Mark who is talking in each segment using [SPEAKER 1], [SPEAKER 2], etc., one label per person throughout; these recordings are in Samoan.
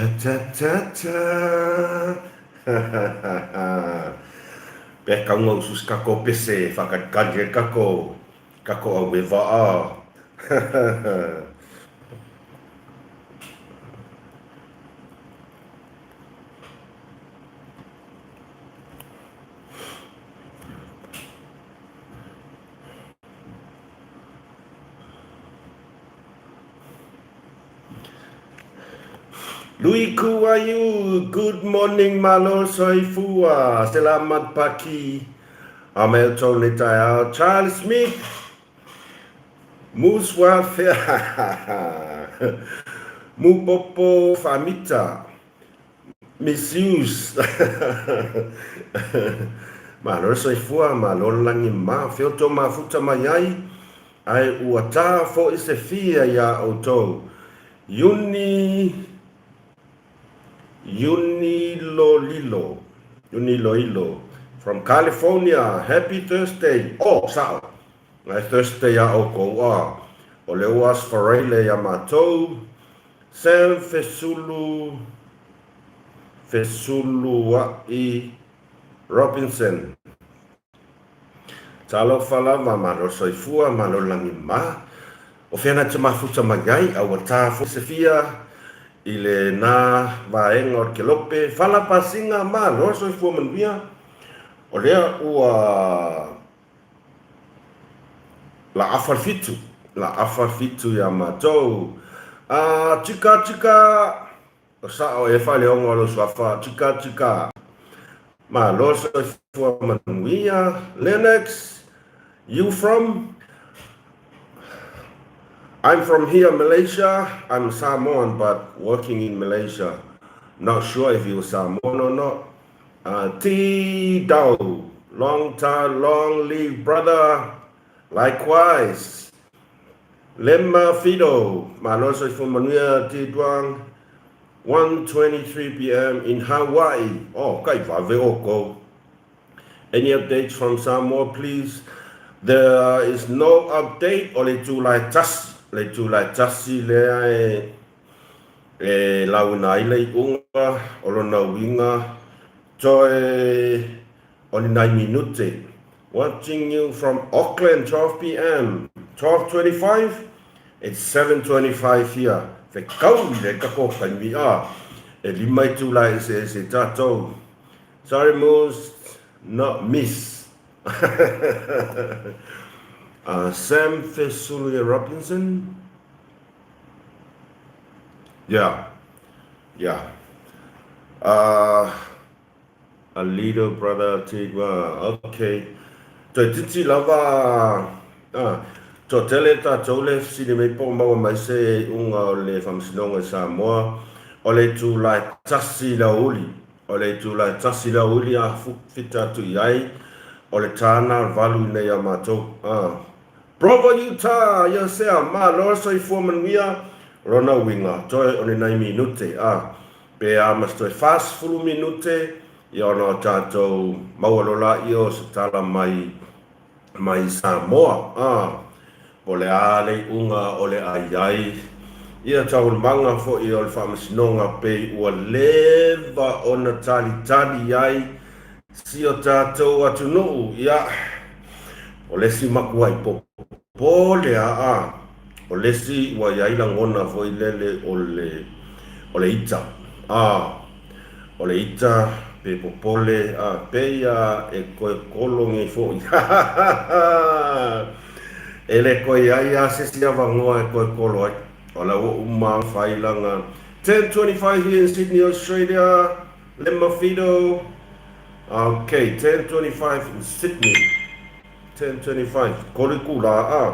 [SPEAKER 1] Ta ta ta ta Pe kaunga usu se kako pese whakalikali ai kako kako au e waa. Lui Kuaiu, good morning malo soifua, selamat pagi, Amel Tony taeao, Charles Smith, Muswa fea, Mupopo Famita, Misuse, Malo le soifua, malo le lagi ma, fea outou mafuta mai ai, Ae ua tā foʻi se fia iā ʻoutou. Iuni, Iunilolilo, Iuniloilo, from California, happy Thursday, oh, saʻo, ae Thursday iā ʻoukou, a, ʻo le ua aso Faraile iā matou, Sam Fesulu, Fesuluaʻi Robinson. Talofa lava, malo soifua, malo lagi ma. O fea na te mafuta mai ai, a ua tā foi se fia i le na vaega o le kelope, fala pasiga, malo soifua manuia. O lea ua la afa le fitu, la afa le fitu iā matou. A tika tika! O sao e faleogo o lou suafa Tika tika Malo soifua manuia Lennox You from I'm from here Malaysia I'm Samoan but working in Malaysia Not sure if you Samoan or not uh, T Dau Long time long live brother Likewise Lema Fido, Malo soifua manuia Ti Duang, 1:23 pm in Hawaii. Oh, kai vave oko. Any updates from Samoa, please? There is no update o le itula e tasi, le itula e tasi lea e e launa ai le iuga o lona uiga toe O ni nai minute. Watching you from Auckland 12pm 12:25 It's 7:25 here Whekau i le kako taimi a e lima itula eseese tatou Sorry Moose not miss uh, Sam Fesuluia Robinson Yeah Yeah uh, A little brother Tigua, ok. Toe titi lava a, toatele tatou le fesili mai po o maua mai se iuga o le Faamasinoga i Samoa, o le itula e tasi i le aoauli, o le itula e tasi i le aoauli a fita atu i ai, o le tāna o le valu i nei a matou. A. Provo Utah, ia sea, malo le soifua manuia, lona uiga, toe o ni nai minute, a. Pe a ma se toe 40 minute, ia ona o tatou maua loa laia o se tala mai mai Samoa, a, po o le a le iuga o le a i ai ia taualumaga foi o le faamasinoga pei ua leva ona talitali ai si o tatou atunuu, ia, o le isi makuai popole a, a. O le isi ua i ai lagona foi lele o le, o le ita, a, o le ita pe popole, a, peia e koe kologi foi. E le koe i ai a se isi avanoa e koe kolo ai. O la ua uma failaga. 10:25 here in Sydney, Australia. Lema Fido. Okay, 10:25 in Sydney. 10:25, kolu itula a.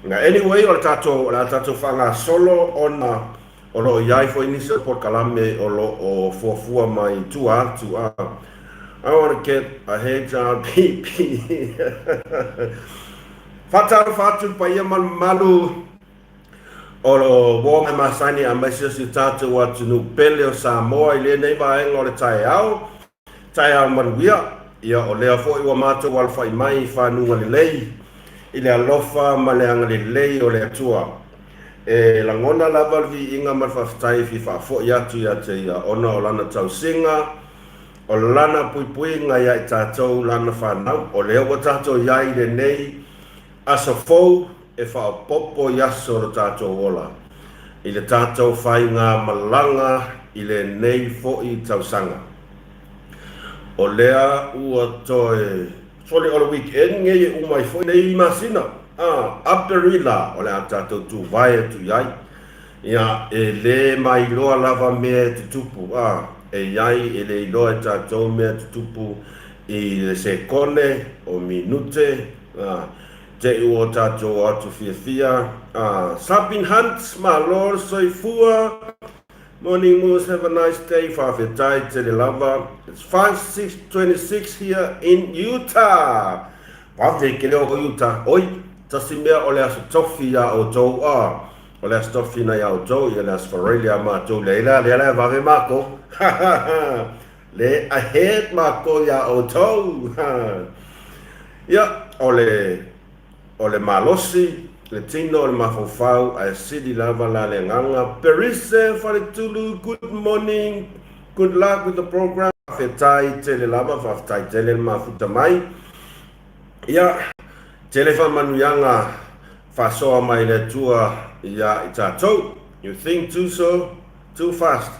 [SPEAKER 1] Na anyway, o le tatou, o le a tatou faagasolo ona o lo o i ai foi nisi o polokalame o lo o fuafua mai tua atu a. I want to get a HRPP. Faatalofa atu le paia ma le mamalu o lo uo mai masani aemaise o si o tatou atunuu pele o Samoa i lenei vaega o le taeao. Taeao manuia, ia o lea foi ua matou alofai mai i fanuga lelei i le alofa ma le agalelei o le Atua. E lagona lava le viiga ma le faafetai e fia faafoi atu ia te ia ona o lana tausiga, o lana puipuiga ia i tatou lana fanau. O lea ua tatou i ai i lenei aso fou e faaopoopo i aso o lo tatou ola, i le tatou faigamalaga i lenei foi tausaga. O lea ua toe sole o le weekend nei e uma ai foi nei masina, a, Aperila o le a tatou tuvae atu i ai. Ia, e le mailoa lava mea e tutupu, a, e i ai e le iloa e tatou mea e tutupu i le sekone, o minute, a, te i ua tatou o atu fiafia, a, Sabin Hunt, malo le soifua. Morning Moose, have a nice day, faafetai tele lava. It's 5:26 here in Utah. Vave ke leo o Utah. Oi, tasi mea o le aso tofi iā outou, a. O le aso tofi na iā outou, ia le aso Faraile a matou le ila, lea la e vave mākou. Le ahead mākou iā outou. Ia, o le O le malosi, le tino o le mafaufau ae sili lava la le agaga Perise Faletulu good morning good luck with the program Faafetai tele lava faafetai tele le mafuta mai ia tele faamanuiaga faasoa mai le Atua ia i tatou You think too so too fast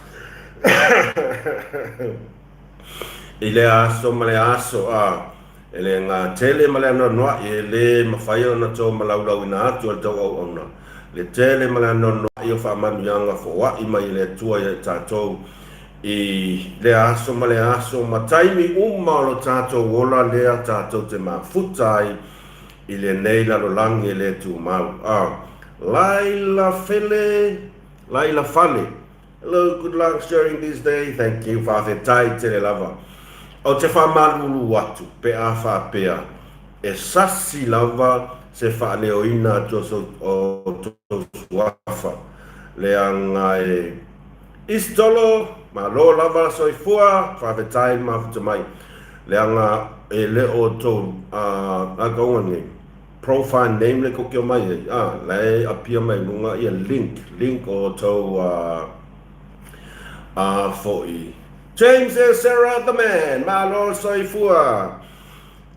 [SPEAKER 1] I lea aso ma lea aso a E le gatele ma le anoanoai, e le mafai ona tou malaulauina atu e le tou auauna le tele ma le anoanoai o faamanuiaga foai mai e le Atua ia i tatou i lea aso ma lea aso ma taimi uma o lo tatou ola lea tatou te mafuta ai i lenei lalolagi e le tumau. A Laila Fele, Laila Fale. Hello, good luck sharing this day, thank you, faafetai tele lava. Ou te faamalulu atu pe a faapea e sasi lava se faaleoina atu o outou suafa, leaga e Isitolo, malo lava soifua, faafetai le mafuta mai, leaga e le o outou agauga nei. Profile name le koke mai ai, a, la e appear mai luga ia link, link o tou a, a foi. James and Sarah the man, malo le soifua.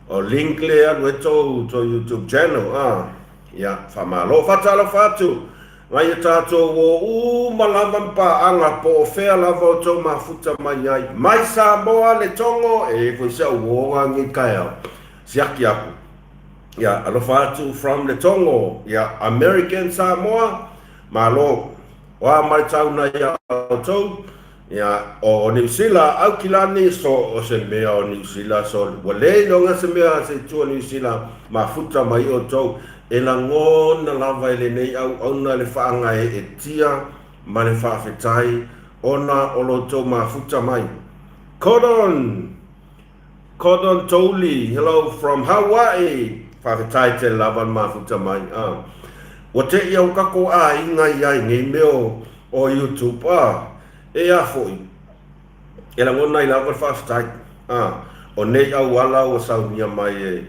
[SPEAKER 1] O link le alu e tou, tou YouTube channel, a. Ia, faamalo, faatalofa atu. Ngai e tatou o uma lava ma paaga po o fea lava o tou mafuta mai ai. Mai Samoa le Togo, e foi se au uoga nei taeao. Siaki aku. Ia, alofa atu from Letogo, ia, American Samoa, malo. O a mai tau na ia outou, ia, o Niu Sila, Aukilani, so o se mea o Niu Sila, so ua le iloga se mea se itu o Niu Sila, mafuta mai outou, e lagona lava e lenei auauna le faagaeetia ma le faafetai ona o lo outou mafuta mai. Cordon! Cordon Touli, hello from Hawaii! Faafetai tele lava le mafuta mai. Ah. Ua te i au kako aiga i ai nei mea o, o YouTube. Ah. E a foi. E lagona ai lava le faafetai. Ah. O nei auala ua saunia mai e,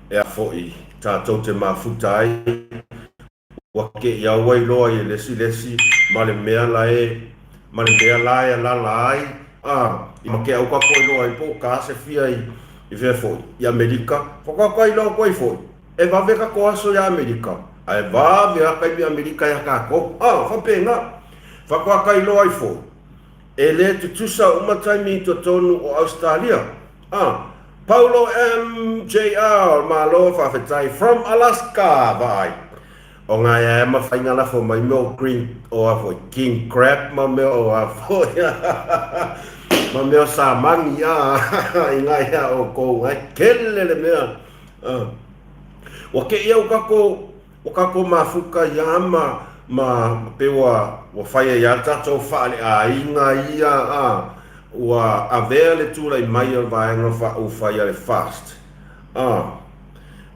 [SPEAKER 1] e a foi tatou te mafuta ai. Ua keʻi au ai loa i le isi le isi ma le mea la e ma le mea la e alala ai, a i ma ke au kako i loa ai po o ka se fia i i fea foi, i Amerika, whakaka i loa koe foi. E vave kako aso i Amerika, a e vave a kaimi Amerika ia kākou. A, whapenga, whakaka i loa ai foi. E le tutusa uma taimi i totonu o Australia. A, Paulo MJR, malo faafetai from Alaska, vaai. O ngā ea ma whainga lafo mai mea o green, o a foi, king crab ma mea o a foi, ma mea o samangi, a, i ngā ea o kou ngai kele le mea. A. Ua ke ia o kako, o kako mafuka ia ma, ma pe ua, ua whaia ia tatou whaale a inga ia, a, Ua avea le tulai mai o le vaega faaufai a le FAST. A.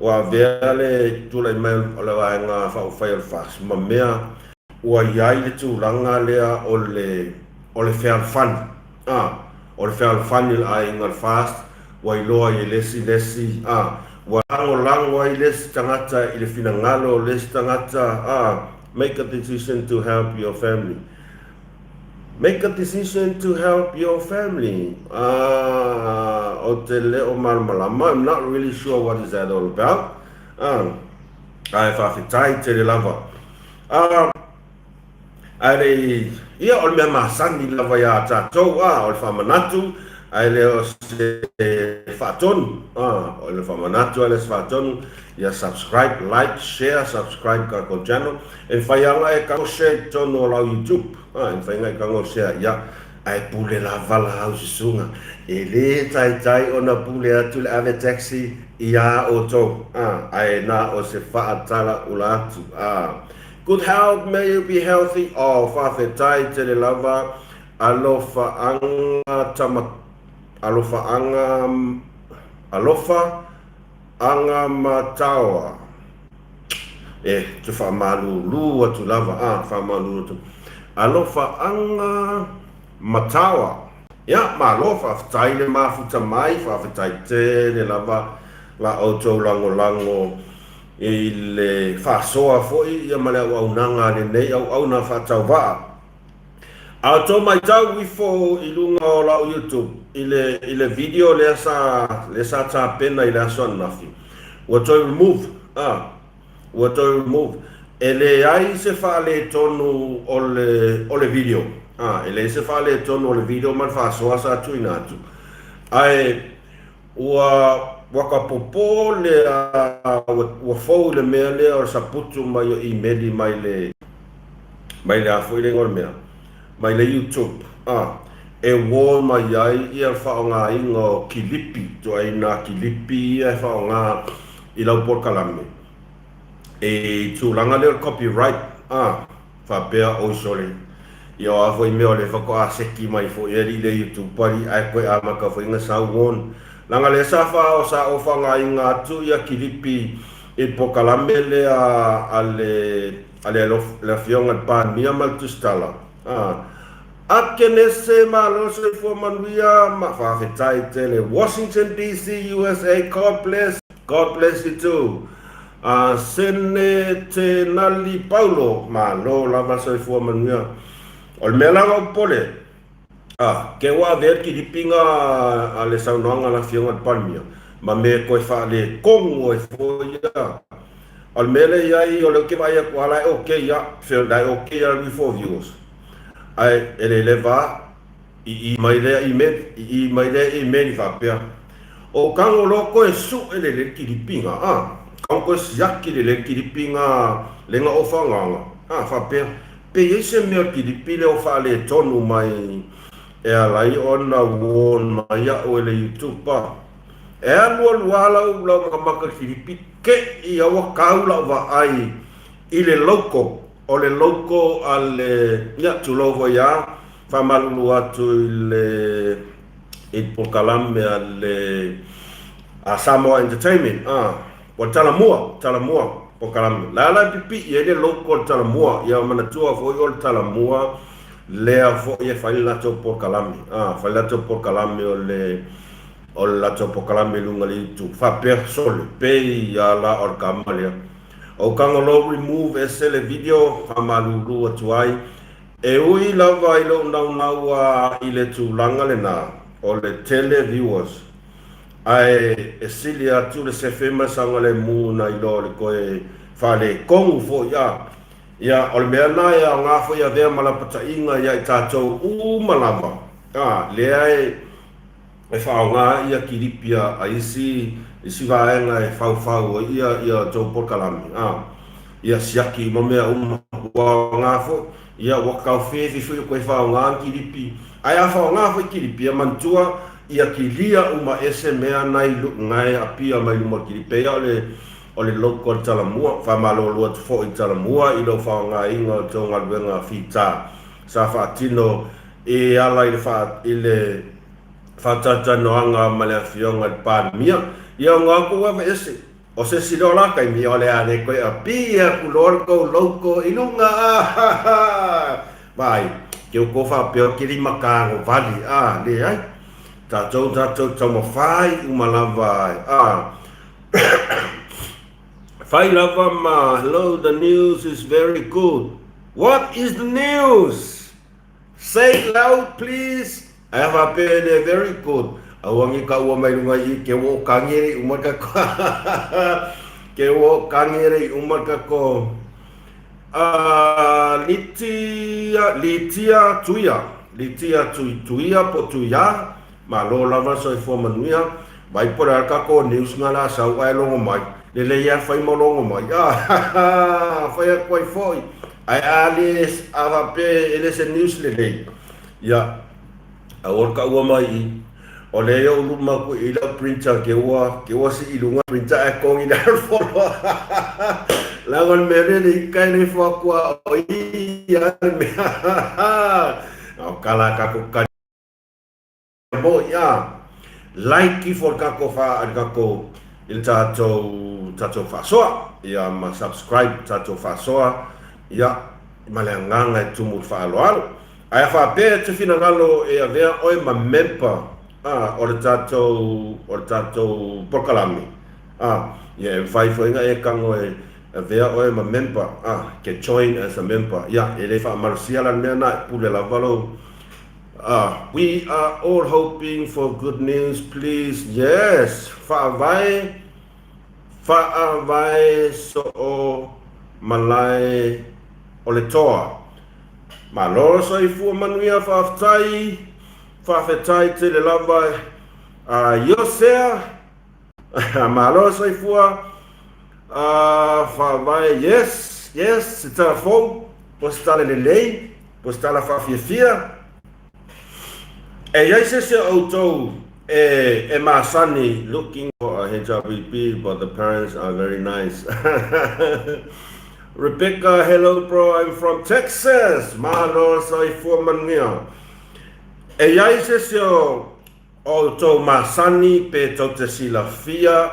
[SPEAKER 1] Ua avea le tulai mai o le vaega faaufai a le FAST ma mea ua i ai le tulaga lea o le o le fealofani. A. O le fealofani o le aiga o le FAST ua iloa ai e le isi le isi. A. Ua lagolago ai le isi tagata i le finagalo o le isi tagata. A. Make a decision to help your family. Make a decision to help your family. Ah, o te leo malamalama. I'm not really sure what is that all about. Ah, ae faafetai tele lava. Ah, ae le i, ia o le mea masani lava iā tatou, ah, o le faamanatu, ae le o se faatonu. Ah, o le faamanatu ae le o se faatonu. Ia subscribe, like, share, subscribe kakou channel. E mafai lava e kago share i totonu o lau YouTube. Ah, e mafai e kago share, ia, ae pule lava lau susuga. E le taitai ona pule atu le ave taxi iā outou. Ah, ae na o se faatala ula atu. Ah, good health, may you be healthy. Oh, faafetai tele lava. Alofaaga tama, alofaaga, alofa Angamataoa. E te faamalulu atu lava, a, faamalulu atu. Alofa Angamataoa. Ia, malo, faafetai le mafuta mai, faafetai tele lava la outou lagolago i le faasoa foi ia ma le auaunaga a lenei auauna faatauvaa. A outou matau ifo i luga o lau YouTube i le i le video lea sa lea sa tapena i le aso ananafi, ua toe remove, a, ua toe remove. E leai se faaletonu o le o le video, a, e leai se faaletonu o le video ma le faasoa sa tuuina atu. Ae ua ua ka popō lea ua ua fou i le mea lea o le saputu mai o imeli mai le mai le a foi le igoa o le mea, mai le YouTube, a, e warn mai ai ia le faaaogaina o kilipi, ituaiga kilipi ia e faaaoga i lau polokalame, i tulaga lea o le copyright, a, faapea oi sole, ia o a foi mea o lea faatoa seki mai foi e alii le YouTube alii ae toe amata foi ona sau warn. Leaga lea sa fa, sa ou faaaogaina atu ia kilipi i le polokalame lea a le a le le Afioga i le Palemia ma le Tusitala, a Akenese Malo Soifua Manuia ma Faafetai tele Washington DC USA God bless God bless you too a Sene Tenali Paulo Malo lava Soifua Manuia. O le mea la na ou popole A, ke ua avea le kilipiga a le saunoaga a le Afioga i le Palemia ma mea e toe faaletonu ai foi ia. O le mea lea e i ai, o lea ou te vaai atu lava la e ok lava, la e ok lava le for viewers, ae e le leva lava, i i mai lea email, i i mai lea email i faapea, O tago loa koe suʻe le le kilipiga, a, tago koe siaki le le kilipiga le na o faagaga, a, faapea, Pe i ai se mea pilipi lea o faaletonu mai e ala ai ona warn mai a'u e le YouTube a? E alualu a lau lau makamaka kilipi keʻi a ua kau la'u vaai i le logo o le logo a le ia tulou foi a faamalulu atu i le i le polokalame a le a Samoa Entertainment a. Ua talamua, talamua, polokalame. La la e pipii ai le logo o le talamua. Ia manatua foi o le talamua lea foi e fai le latou polokalame. Ah, fai le latou polokalame o le o le latou polokalame i luga le YouTube. Faapea sole, pei a la o le kama lea. O kaga lo remove ese le video, faamalulu atu ai. E ui lava i lou naunau a i le tulaga lena, o le tele viewers. Ae e sili atu le sefe ma le saogalemu nai lo le toe faaletonu foi a. Ia, o le mea lena e aoga foi avea ma lapataiga ia i tatou uma lava, a, lea e e faaaoga ia kilipi a isi isi vaega e faufau ai ia ia tou polokalame, a, ia siaki uma mea uma, ua aoga foi. Ia, ua taofefi foi o toe faaaoga ni kilipi, ae a faaaoga foi kilipi, ia manatua ia kilia uma ese mea nai nae apia mai luma o le kilipi. Pei o le o le logo o le Talamua. Faamalolo atu foi i le Talamua i lou faaaogaina o le tou galuega fita sa faatino e ala i le faa i le faatalatalanoaga ma le Afioga i le Palemia. Ia ona outou aveese. O se isi loa la taimi o le a le toe api aku loa le tou logo i luga ah Vaai, ke outou faapea o ke lima tagovali ah Leai, tatou tatou taumafai uma lava ah. Fai lava ma hello the news is very good. What is the news? Say it loud please. Ae faapea e le very good. Aua nge ka ua mai lunga i ke wo kangere uma ka ko. Ke wo kangere uma ka ko. A Litia Litia Tuia Litia Tui Tuia po Tuia Malo lava soifua manuia. Vai po le a kako news nga la sau ae logo mai. Lelei a fai ma logo mai. Ah, fai aku ai foi. Ae a le a faapea e le se news lelei. Ia, aua le kaua mai i. O lea ou luma aku i lau printer ke ua, ke ua sii i luga printer ae kongi le alofolo. Leaga o le mea lea le ika e le ifo aku a o ia le mea. O kala kako kali. Moi a like ifo le kako fa le kako i le tatou tatou faasoa ia ma subscribe tatou faasoa ia ma le agaga e tumu i le faaaloalo. Ae a faapea e te finagalo e avea oe ma member a o le tatou o le tatou polokalame a ia e mafai foi ona e tago e avea oe ma member a ke join as a member ia e le faamalosia la le mea na e pule lava lou Ah, we are all hoping for good news please yes faavae faavae soo malae o le toa malo soifua manuia faafetai faafetai tele lava a Iosea malo soifua a faavae yes yes se tala fou po se tala lelei Po se tala faafiafia, e i ai se isi o outou e, e masani looking for a HRBP but the parents are very nice. Rebecca, hello bro, I'm from Texas. Malo soifua manuia. E i ai se isi o outou masani pe tou te silafia,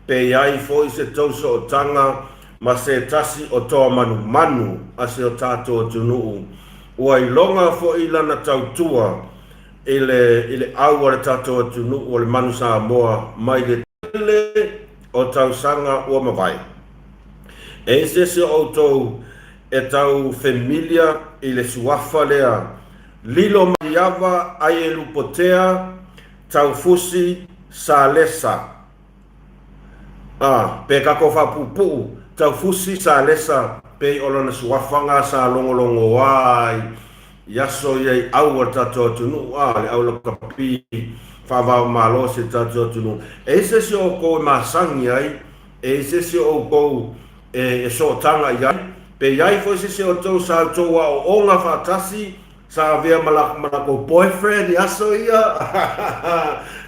[SPEAKER 1] pe i ai foi se tou sootaga ma se tasi o toa manumanu a si o tatou atunuu, ua iloga foi lana tautua i le i le au a le tatou atunuu o le manu Samoa mai le tele o tausaga ua mavae. E i se isi o outou e tau familiar i le suafa lea Lilo Maliava, Aielupotea, Taufusi, Salesa. A, pe kako faapuupuu, Taufusi, Salesa, pei o lona suafa nga sa logologoa ai i aso ia i au a le tatou atunuu, a, le au lakapi faavaomalo si le tatou atunuu. E i se isi o oukou e masani ai, e i se isi o oukou e sootaga i ai, pe i ai foi se isi o outou sa outou aoaoga faatasi, sa avea ma latou boyfriend i aso ia,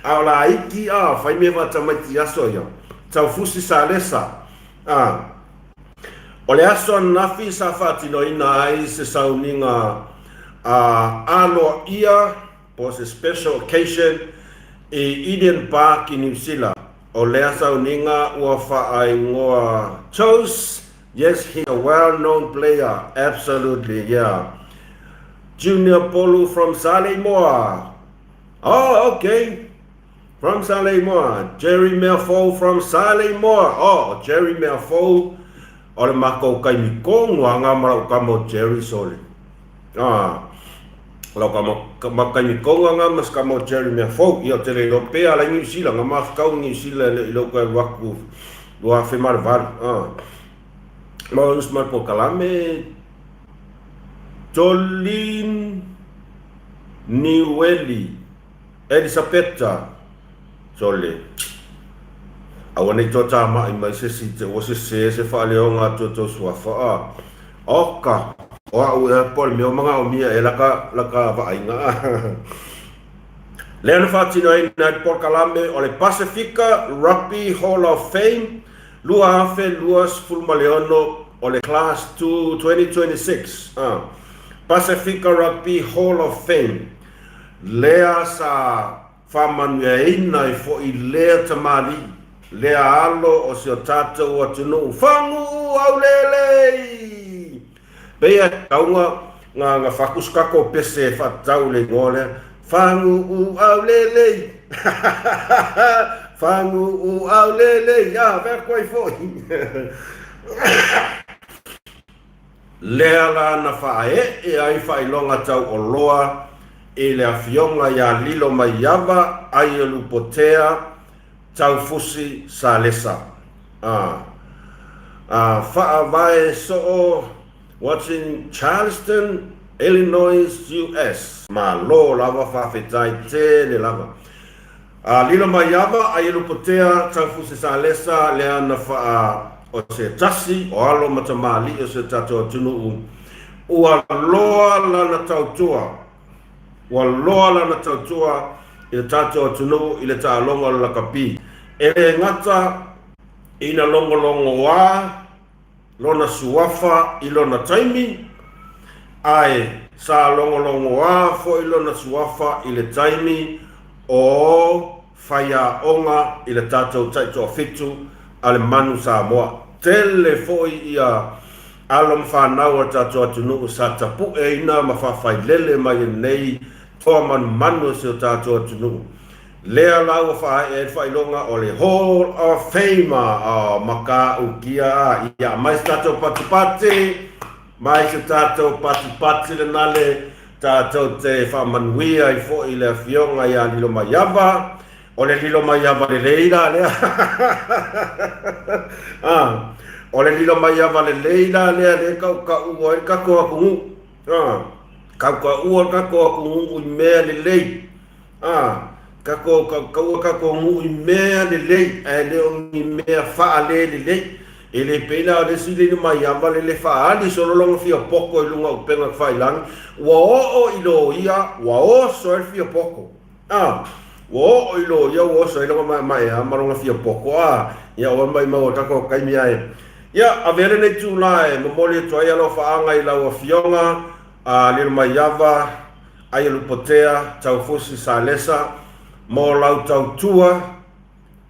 [SPEAKER 1] a o laiti, a, fai mea faatamaiti i aso ia. Taufusi Salesa, a. O le aso ananafi sa faatinoina ai se sauniga a aloaia po o se special occasion i Eden Park i Niu Sila. O lea sauniga ua faaingoa Chose, yes he's a well known player, absolutely yeah. Junior Polu from Saleimoa. Oh okay. From Saleimoa. Jerry Meafou from Saleimoa. Oh, Jerry Meafou. O le makou kaimi kongu a ngā marau kamo Jerry sole. Ah, lau ka ma kaimi konga nga mas ka mo Jerry mea fou ia te le lo pea la New Zealand nga ma kau New Zealand le ilo ka waku lua fe mar valu ah ma us mar po kalame Jolin Niueli Elisapeta Sole Aua nei toa tāmaʻi mai se isi te ua sesē se faaleoga atu o tou suafa a oka o aʻu ea po o le mea o magaʻomia e laka laka vaaiga a lea na faatinoina ai le polokalame o le Pasefika Rugby Hall of Fame 2026 o le Class 2 2026 a Pasefika Rugby Hall of Fame lea sa Faamanuiaina ai foi lea tamalii, lea alo o si o tatou atunuu Faguu aulelei! Pei a tauga nga nga fakusu kako pese e faatatau i le igoa lea, Faguu aulelei! Fagu'u aulelei, a, fai atu ai foi. Lea la na faaee ai faailoga tau oloa i le afioga ia Lilomaiava Aiolupotea Taufusi Salesa. A. A faavae soo Watching Charleston, Illinois, US. Malo lava faafetai tele lava. A Lilomaiava Aiolupotea Taufusi Salesa lea na faa o se tasi o alo ma tamalii o si o tatou atunuu ua loa lana tautua ua loa lana tautua i le tatou atunuu i le taaloga o le lakapi. E le gata ina logologoa lona suafa i lona taimi, ae sa logologoa foi lona suafa i le taimi o faiaoga i le tatou taitoafitu a le Manu Samoa. Tele foi ia alo ma fanau a le tatou atunuu sa tapueina ma faafailele mai e lenei toa manumanu o si o tatou atunuu. Lea la ua faaee ai le faailoga o le Hall of Fame a Makaukia a ia mai se tatou patipati, mai se tatou patipati lena le tatou te faamanuia ai foi i le afioga ia Lilomaiava. O le Lilomaiava lelei la lea. A, o le Lilomaiava lelei la lea lea e kaukau ai le tatou atunuu. A, kaukaua le tatou atunuu i mea lelei. A, tatou kaua tatou nuu i mea lelei ae le o ni mea faale lelei. E le pei la o le isi lili mai ava lele faaali solo lona fia poto i luga o upega tafailagi, ua oo i loia ua oso ai le fia poto. A, ua oo i loia ua oso ai lona maemaea ma lona fia poto. A, ia ua maimau e tatou taimi ae. Ia, avea lenei itula e momoli atu ai alofaaga i lau Afioga a Lilomaiava, Aiolupotea, Taufusi Salesa, mo lau tautua,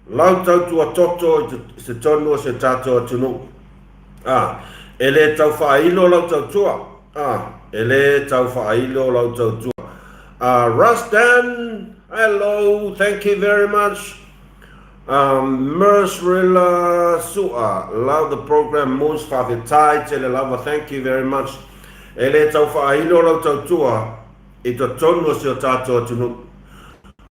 [SPEAKER 1] lau tautua toto i te tonu o si o tatou atunuu. A, e le tau faailo lau tautua. A, e le tau faailo lau tautua. A, Rustan, hello, thank you very much. Mersrilla Sua, love the program Moose, faafetai tele lava, thank you very much. E le tau faailo lau tautua i totonu o si o tatou atunuu.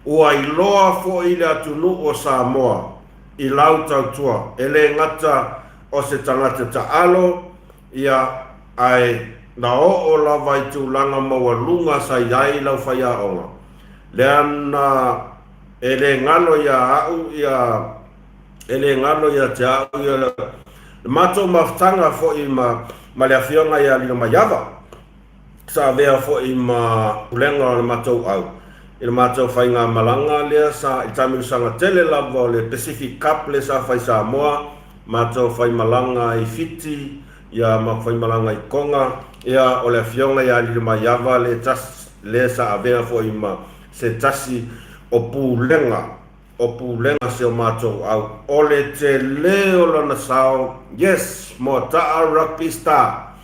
[SPEAKER 1] Ua iloa foi le atunuu o Samoa i lau tautua, e le gata o se tagata taalo, ia, ae na oo lava i tulaga maualuga sa i ai lau faiaoga. Lea na E le galo ia au ia, e le galo ia te au ia le matou mafutaga foi ma, ma le afioga ia Lilomaiava, sa avea foi ma pulega o le matou au i le matou faigamalaga lea sa i le taamilosaga tele lava o le Pacific Cup lea sa fai Samoa, matou faimalaga i Fiti, ia ma faimalaga i Tonga, ia o le afioga ia Lilomaiava le tasi lea sa avea foi ma se tasi o pulega o pulega si o matou au o le tele o lona sao yes Moata'a rugby star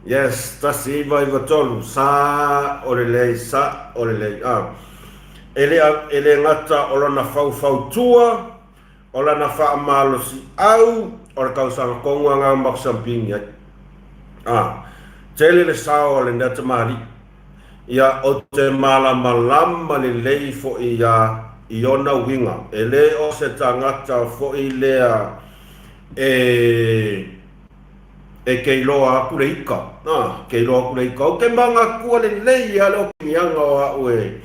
[SPEAKER 1] yes 1993 sa o lelei sa o lelei a e le e le gata o lona faufautua o lana faamalosiau o le tausaga tonu a gau makusampini ai a tele le sao o lenei tamalii Ia, ou te malamalama lelei foi ia i ona uiga, e le o se tagata foi lea e e keiloa atu le ika, a, keiloa atu le ika. Ou te manatua lelei lava le opiniaga o a'u e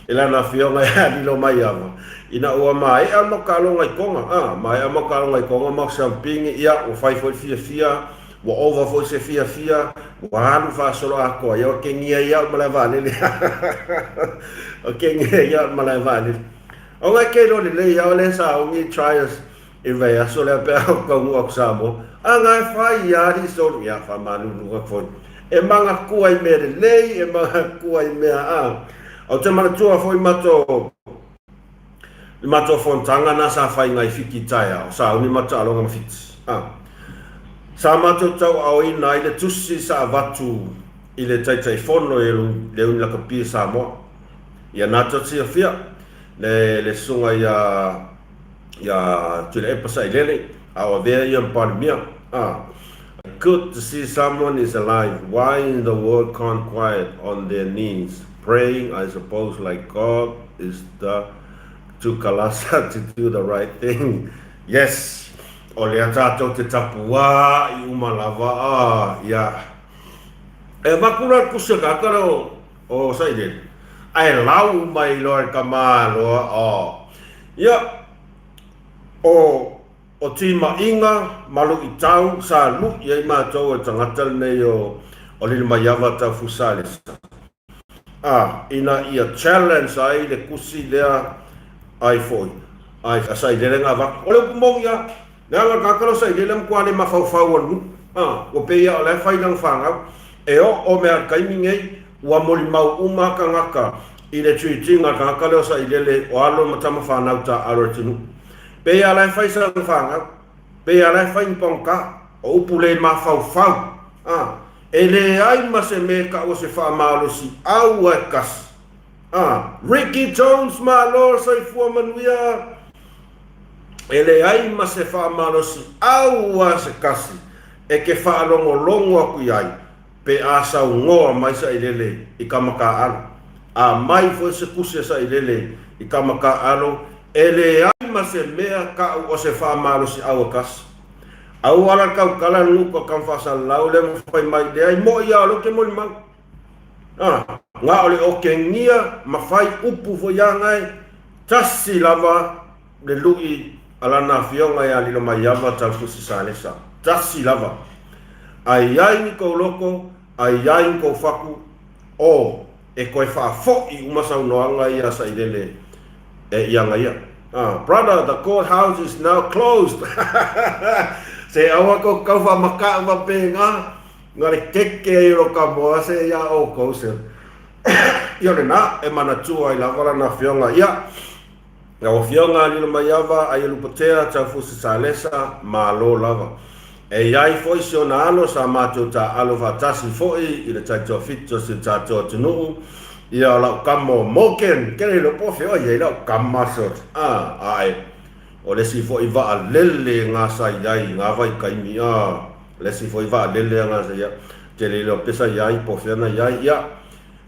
[SPEAKER 1] e lana afioga ia Lilomaiava, ina ua maea ma taaloga i Toga, a, maea ma taaloga i Toga ma Sampini, ia, ua fai foi le fiafia, Ua ova foi se fiafia, ua alu faasolo atoa, ia o ke gia ia au malae vaalele. O ke gia ia au malae vaalele. O ngai ke lo lelei ia o le sa ongi trials i vai aso lea pe au taunuu atu Samoa. A ngai fai ia ali solu ia fa malulu ka foi. E manatua i mea lelei, e manatua i mea a. O te manatua foi matou I matou fonotaga na sa fai ngai Fiti taeao, sa umi ma taaloga ma Fiti. A. Sa matou tauaaoina ai le tusi sa avatu i le Taitaifono i le Uni Lakapi Samoa. Ia na tou silafia le le susuga ia Ia Tuilaepa Sailele, a o avea ia ma Palemia. A. Good to see someone is alive, why in the world can't quiet on their knees praying I suppose like God is the to kalasa to do the right thing. Yes, o lea tatou te tapuā i uma lava a, ia. E avatu la le kusi a tagata lea o, o Sailele, ae lau mai loa e le tama loa, o. Ia, o, o timaiga ma luitau sa lui ai matou e le tagata lenei o, o Lilomaiava Taufusalesa, a, ina ia challenge ai le kusi lea ai foi, ai a Sailele na avatu. O le upu moni lava, leaga o le tagata lea o Sailele e matua le mafaufau o le nuu, a, ua pei lava o la e fai lana fanau. E oo mai lava i le taimi nei, ua molimau uma lava tagata i le treat-ina a le tagata lea o Sailele o alo ma tama fanau taaalo a le atunuu. Pei lava o la e fai sana fanau, pei lava o la e fai ni pagota, o upu le mafaufau, a, e leai ma se mea e taua se faamalosi aua e tasi. A, Ricky Jones malo soifua manuia, e leai ma se faamalosi aua se tasi e te faalogologo atu i ai pe a saunoa mai Sailele i tama taaalo. A mai foi se tusi a Sailele i tama taaalo, e leai ma se mea taʻu o se faamalosiau e tasi. Aua la tautala le nuku a tama faasalalau lea ma fai mai, Leai moʻi a o lea ou te molimau. A, na o le okegia ma fai upu foi aga e tasi lava le lui a lana afioga ia Lilomaiava Taufusi Salesa. Tasi lava. A i ai ni kou loko, a i ai ni kou faku, o, e toe faafoʻi uma saunoaga ia a Sailele e ianga ia. Ah, brother, the court house is now closed. Se aua kou kau faamakaʻu faapena, na le keke ai o lo ka moa se iā ʻoukou se. Ia o lena, e manatua ai lava lana afioga ia. Lau Afioga Lilomaiava Aialupatea Taufusi Salesa, malo lava. E i ai foi si ona alo sa matou taaalo faatasi foi i le taitoafitu o si o tatou atunuu, ia o lau kama o Morgan, ke le iloa po o fea o i ai lau kama sort, a, ae, o le isi foi vaalele ga sa i ai i ga vaitaimi, a, o le isi foi vaalele ga sa i ai, ke le iloa pe sa i ai po o fea na i ai, ia,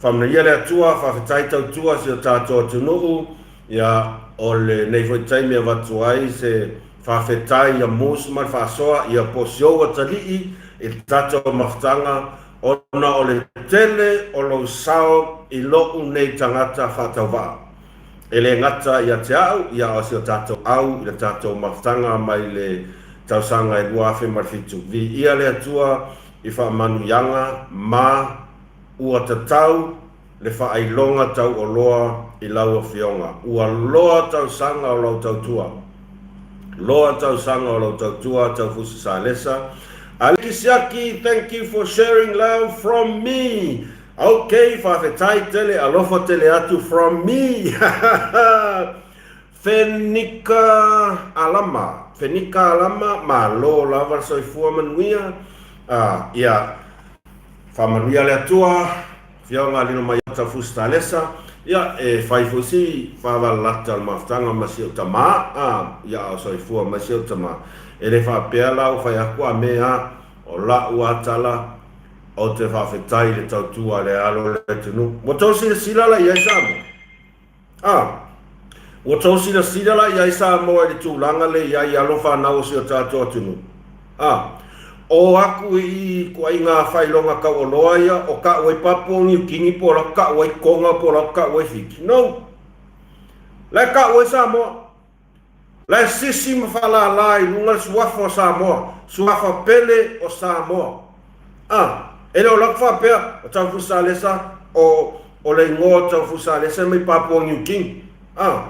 [SPEAKER 1] Faamanuia le Atua, faafetai tautua si o tatou atunuu, ia o lenei foi taimi e avatu ai se faafetai ia Moose ma le faasoa, ia po o si ou atalii i le tatou mafutaga ona o le tele o lou sao i lo'u nei tagata faatauvaa. E le gata ia te a'u, ia a o si o tatou au i le tatou mafutaga mai le tausaga e 2007. Viia le Atua i faamanuiaga ma. Ua tatau le faailoga tauoloa i lau Afioga. Ua loa tausaga o lau tautua. Loa tausaga o lau tautua Taufusi Salesa. Aliki Siaki, thank you for sharing love from me. Ok, faafetai tele, alofa tele atu from me. Fenika Alama, Fenika Alama, malo lava le soifua manuia. Ah, ia, Faamanuia le Atua, Afioga Lilomaiava Taufusi Talesa, ia, e fai foi si faavalalata o le mafutaga ma si ou tama, a, ia a o soifua mai si ou tama. E le faapea la ua fai atu a me a, o la'u a tala, ou te faafetai i le tautua a le alo o le atunuu. Ua tou silasila la i ai Samoa? A, ua tou silasila la i ai Samoa i le tulaga lea i ai alo fanau o si o tatou atunuu? A, o aku i i ituaiga faailoga taualoa ia o ka'u ai Papua Niu Kini po o la ka'u ai Tonga po o la ka'u ai Fiti? No! La e ka'u ai Samoa. La e sisi ma faalālā i luga le suafa o Samoa, suafa pele o Samoa. A, e le o laku faapea, o Taufusalesa, o, o le igoa o Taufusalesa e mai Papua New Guinea. A,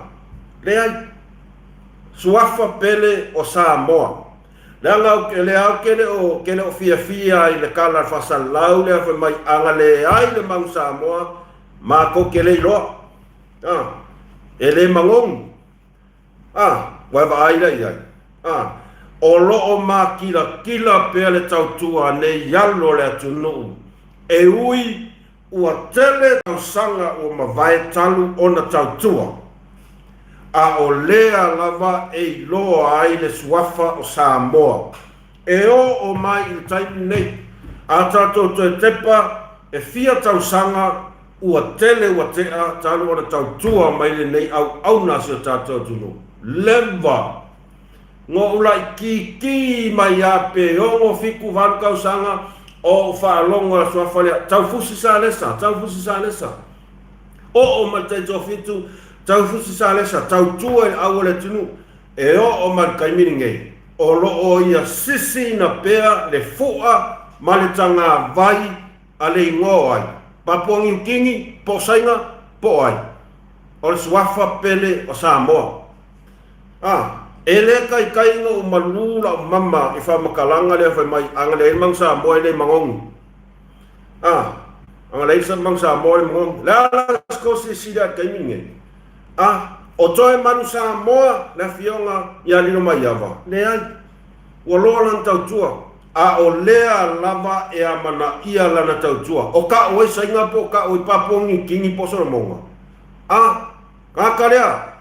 [SPEAKER 1] leai. Suafa pele o Samoa. Leaga ou te, lea ou te le o, te le o fiafia i le tala a le faasalalau lea fai mai, a na leai le mau Samoa, matou te le iloa. A, e le magogi. A, ua e vaai la i ai? A, o lo o makilatila pea le tautua a nei alo o le atunuu, e ui ua tele tausaga ua mavae talu ona tautua. A o lea lava e iloa ai le suafa o Samoa. E oo mai i le taimi lenei, a tatou toe tepa e fia tausaga ua tele ua tea talu ona tautua mai lenei auauna a si o tatou atunuu. Leva! Noʻu laitiiti mai ia pe 6, 7, 8 tausaga o ou faalogo i le suafa lea, Taufusi Salesa, Taufusi Salesa. Oo mai le taitoafitu, Taufusi Salesa, tautua i le au o le atunuu. E oo mai le taimi lenei, o lo o ia sisiina pea le fu'a ma le tagavai a le igoa o ai, Papua Niu Kini, po o Saina, po o ai. O le suafa pele o Samoa. A, e le taitai ona ou malū la'u mama i faamatalaga lea fai mai, Ana leai le manu Samoa e le manogi. A, ana leai le manu Samoa e le manogi. Le a la se tou silasila i le taimi lenei? A, o toe manu Samoa le afioga ia Lilomaiava? Leai. Ua loa lana tautua. A o lea lava e amanaia lana tautua. O ka'u ai Saina po o ka'u ai Papua Niu Kini po o Solomoga? A, gata lea.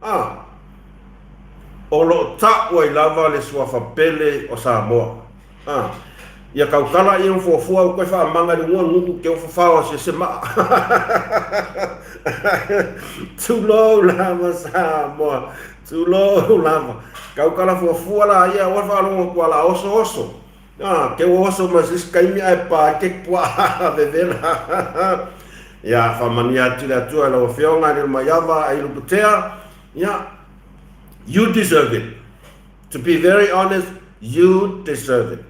[SPEAKER 1] A, o lo o ta'u ai lava le suafa pele o Samoa. A, ia tautala ia fuafua ua toe faamaga i luga nuku ke fafao a se maa. Tulou lava Samoa, tulou lava. Tautala fuafua la ia ua faalogo atu ala oso oso. A, ke ua oso ma se isi taimi ae pa ai ke puaa vevela. Ia, faamanuia atu le Atua i lau Afioga i le Maiava ai Luputea. Ia, you deserve it. To be very honest, you deserve it.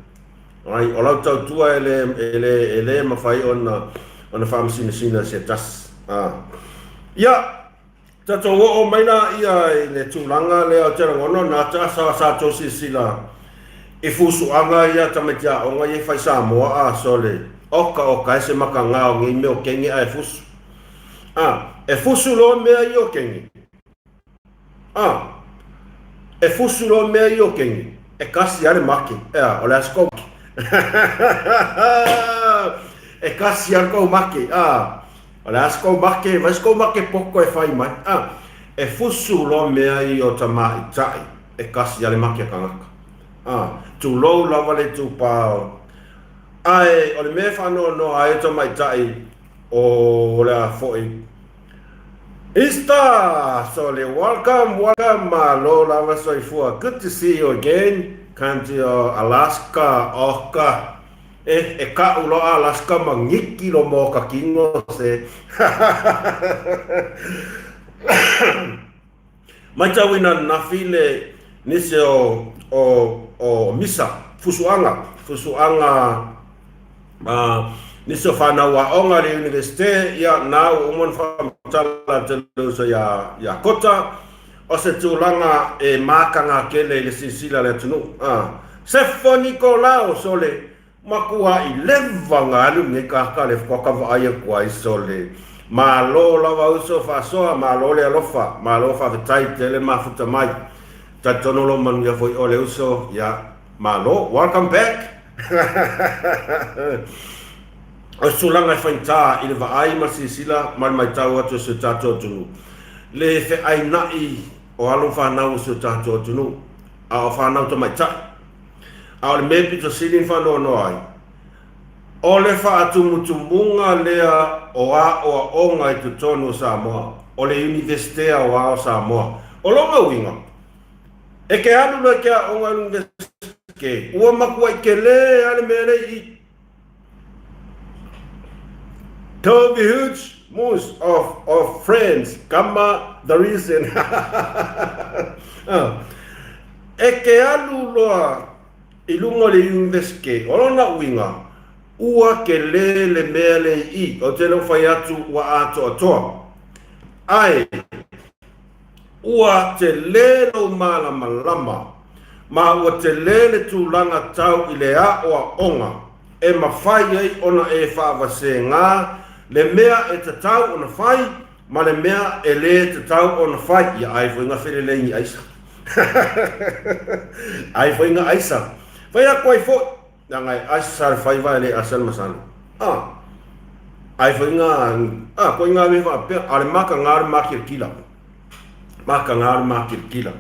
[SPEAKER 1] Right? O lau tautua e le, e le, e le mawhai ona, ona whaamasinasina se tasi. Ah. Ia, tatou oo mai la ia i le tulaga lea o te lagona na ta sa sa tou silasila i fusuaga ia tamaiti aoga ia e fai Samoa a sole oka oka e se makaga o nei mea o kenge ae fusu. A, e fusu loa mea ia o kenge. A, e fusu loa mea ia o kenge, e kasi lava le make. Ea, o le a se kou make. E kasi lava le kou make. A, o le a se kou make, vai se kou make poto e fai mai. A, e fusu loa mea ia o tamaitai, e kasi lava le make a tagata. A, tulou lava le itupa o, ae o le mea e faanoanoa ai o tamaitai o le a foi, Easter! Sole, welcome, welcome, malo lava soifua. Good to see you again. Country o Alaska, oka. E, e ka'u loa Alaska ma giki lo mo ka kino se. Matauina ananafi le nisi o, o, o misa, fusuaga, fusuaga a nisi o fanau aoga i le Universite, ia, na ua uma ona faamatala atu e le uso ia, ia Kota, o se tulaga e makaga tele i le silasila a le atunuu. A, Sefo Nikolao, sole, Makuaʻi leva nga alu lenei kaka le faatoa vaai atu ai sole. Malo lava uso faasoa, malo le alofa, malo faafetai tele mafuta mai. Talitonu lou manuia foi oe le uso, ia malo. Welcome back. O se tulaga e faigata i le vaai ma le silasila ma le matau atu e si o tatou atunuu le feainaʻi o alo ma fanau o si o tatou atunuu, a o fanau tamaitai. A o le mea pito sili ona faanoanoa ai, o le faatumutumuga lea o aoaoga i totonu o Samoa, o le Iunivesite Aoao o Samoa. O lona uiga, e ke alu loa i ke aoga i le Iunivesite, ua matuai tele lava le mea lea i i. Toby Hooch, most of of friends, kama the reason. E ke alu loa i luga o le Iunivesite, o lona uiga, ua tele le mea le i i, ou te le o fai atu ua atoatoa. Ae, Ua tele lou malamalama, ma ua tele le tulaga tau i le aoaoga e mafai ai ona e faavasega le mea e tatau ona fai ma le mea e lē tatau ona fai. Ia ai foi nga felelei ni aisa. Ai foi nga aisa. Fai atu ai foi. Leaga e asa le faiva e le asa le masalo. A, ai foi nga, a, koe nga mea faapea, a o le makaga o le makilatila. Makaga o le makilikila.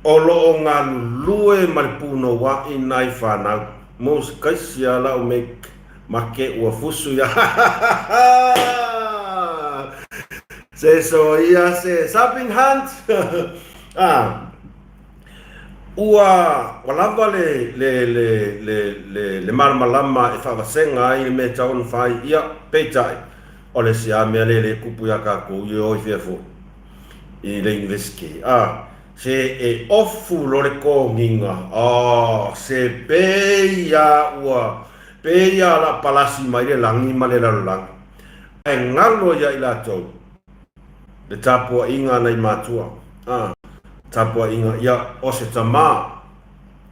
[SPEAKER 1] O lo o galulue ma le punouaʻi nai fanau. Most kaisi a lau make make ua fusu ia Se so ia se Saping Hunt ah Ua ua lava le le le le le le malamalama e faavasega ai le mea e tatau ona fai, ia, peitai, o le isi lava mea lea e le kupu iā tatou i e o i fea foi i le University, a, se e ofu loa le kogiga, oh, se pei lava ua, pei lava o le a palasi mai le lagi ma le lalolagi, ae galo ia i latou le tapuaiga a nai matua, a, tapuaiga, ia, o se tama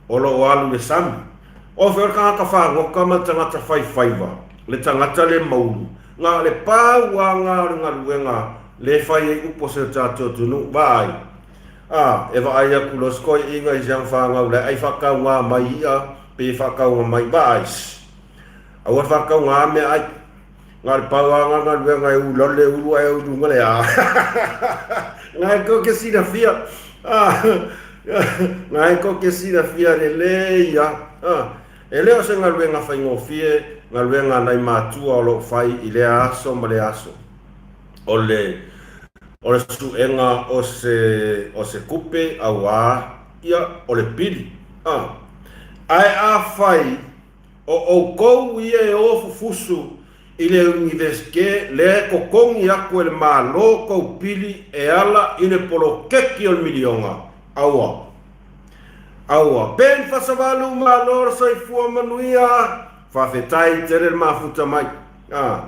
[SPEAKER 1] o lo o alu i le sami. O fea o le tagata fagota ma le tagata faifaiva, le tagata le maulu, na o le pau lava o le galuega le fai ai upu a si o tatou atunuu, vaai, a, e vaai atu loa se toeaiina i si ana fanau la e ai faatauga mai i'a pe faatauga mai, vaai, aua le faatauga meaai. Na o le pau lava lena galuega e ula le ulu ae ulu ma le a. Na e tou te silafia. Na e tou te silafia lelei lava. E le o se galuega faigofie galuega a nai matua o lo o fai i lea aso ma lea aso. O le o le suega o se o se tupe auā ia o le pili. Ae afai O ʻoukou ia e o fufusu i le Univesite lea e totogi aku e le Malo kou pili e ala i le poloketi o le miliona. Aua. Aua. Ben Fasavalu Malo le soifua manuia. Faafetai tele le mafuta mai. Ah.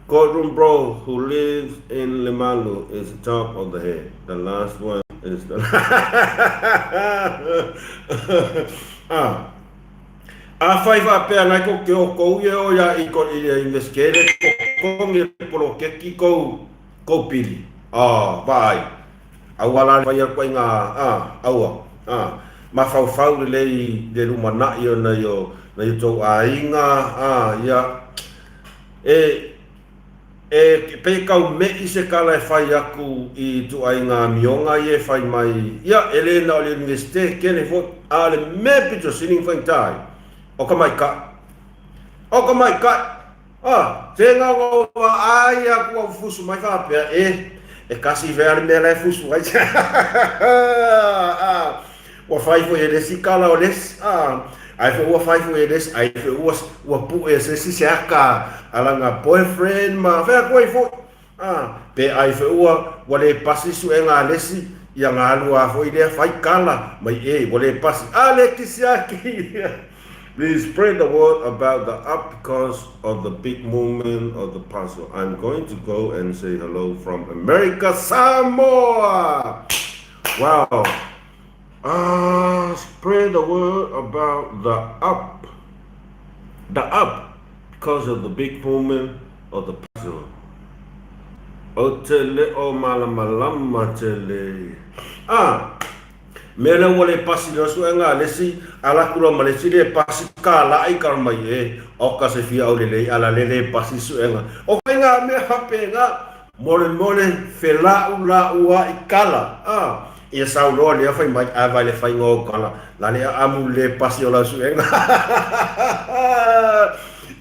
[SPEAKER 1] Courtroom bro who lives in Lemalu is the top of the head. The last one is the Ah. Afai faapea nai ko ke o kou ia o ia i ko i investigate ko kongi le poloketi kou kou pili. Ah, vaai. Aua la fai aku ai ngā, ah, aua, ah, mafaufau lelei le lumanai o nai o nai o tou aiga, ah, ia, e, E pei kau meʻi se kala e fai aku i ituaiga amioga ia e fai mai, ia, e le na o le Universite kele foi, a o le mea pito sili na faigata ai, o ka maikaʻi. O ka maikaʻi! A, se gaogaoa ai aku au fusu mai faapea, e, e kasi fea le mea la e fusu ai. A, Ua fai foi e le isi kala o le isi, a, ai foi ua fai foi e le isi, ai foi ua, ua puʻe e se isi se aka a lana boyfriend ma fea atu ai foi, a, pe ai foi ua, ua le pasi suega a le isi, ia na alu a foi lea fai kala mai e, ua le pasi, a le kisi a kēia. Please spread the word about the up because of the big movement of the puzzle. I'm going to go and say hello from America, Samoa! Wow! Ah, spread the word about the up. The up because of the big movement of the puzzle. O te leo malamalama tele. Ah, mea lea ua le pasi lea suega a le isi, ala atu loa ma le isi le pasi kālaʻi ka mai e, o ka se fia aulelei ala le le pasi suega. O faiga mea faapena, Molemole fela'ula'u a i kala, a ia sau loa lea fai mai, a vai le faiga o kala, la le a'amu le pasi o lau suega.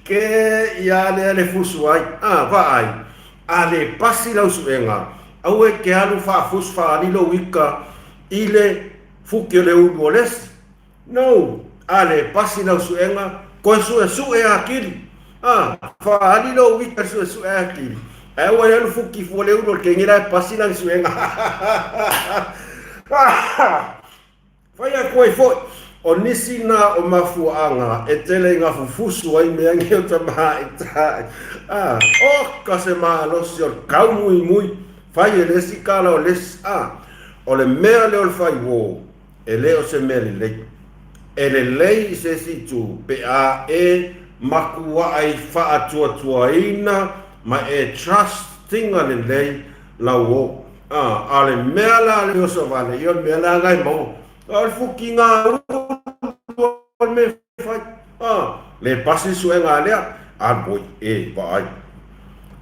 [SPEAKER 1] Ke ia lea le fusu ai, a vaai, a le pasi lau suega, aua e ke alu faafusu faalilo uika i le fuki o le ulu o le isi. No! A le pasi lau suega, koe suesue akili. A, faaali lou ika suesue akili. Ae aua le alu fuki fua le ulu o le kenge la e pasi lana suega. Fai atu ai foi, o nisi na o mafuaaga e tele i nga fufusu ai mea nei o tamaitai. A, oka se malosi o le kau muimui, fai e le isi kala o le isi. A, o le mea lea o le fai uō, E le o se mea lelei. E lelei i se isi itu pe a e makuaʻai faatuatuaina ma e trust-ina lelei lau o. A, a o le mea la le oso vale ia o le mea la na e maua. A o le fukiga ulu o le mea e fai. A, le pasi suega a lea, a boi, e, vaai.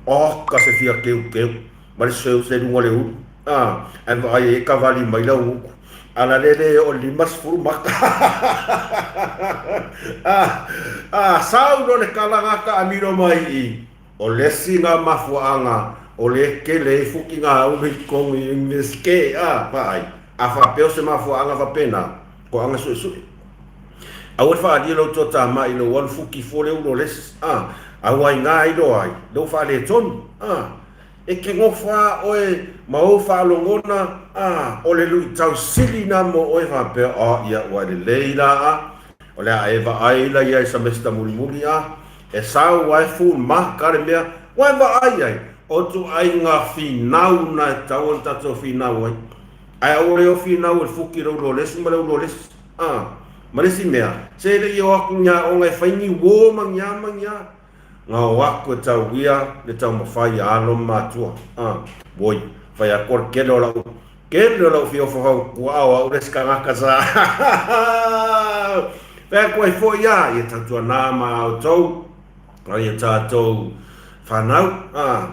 [SPEAKER 1] Oka se fia keukeu ma le seu se luga o le ulu. A, ae vaai ai e kavali mai lau uku. A la le le oo i le 50 maka. A, a, sau loa le kalaga taamilo mai i i. O le isi na mafuaaga o le kele ai fuki na aulu i totonu i Universite, a, vaai, a faapea o se mafuaaga faapena, toaga suesue. Aua le faaalia lou toatamai i lou alu fuki fua le ulu o le isi, a, aua ina iloa ai lou faaletonu, a. E te nofo lava oe ma ou faalogona, a, o le luitau sili na mo oe faapea, a, ia, ua lelei la, a, o le a e vaai la ia i samesita mulimuli, a, e sau a e full mark a le mea, ua e vaai ai, o ituaiga finau na e tatau ona tatou finau ai. Ae aua le o finau e fuki le ulu o le isi ma le ulu o le isi, a. Ma le isi mea, se le i o atu ni aoga e fai ni uo ma ni a ma ni a. Nga o aku e tau ia le taumafai a alo ma matua. A, woi, fai aku o le kele o lau, kele o lau fiofa fautua o au le isi kangaka sa. Fai aku ai foi a, ia tautuana ma outou, a ia tatou whanau, a,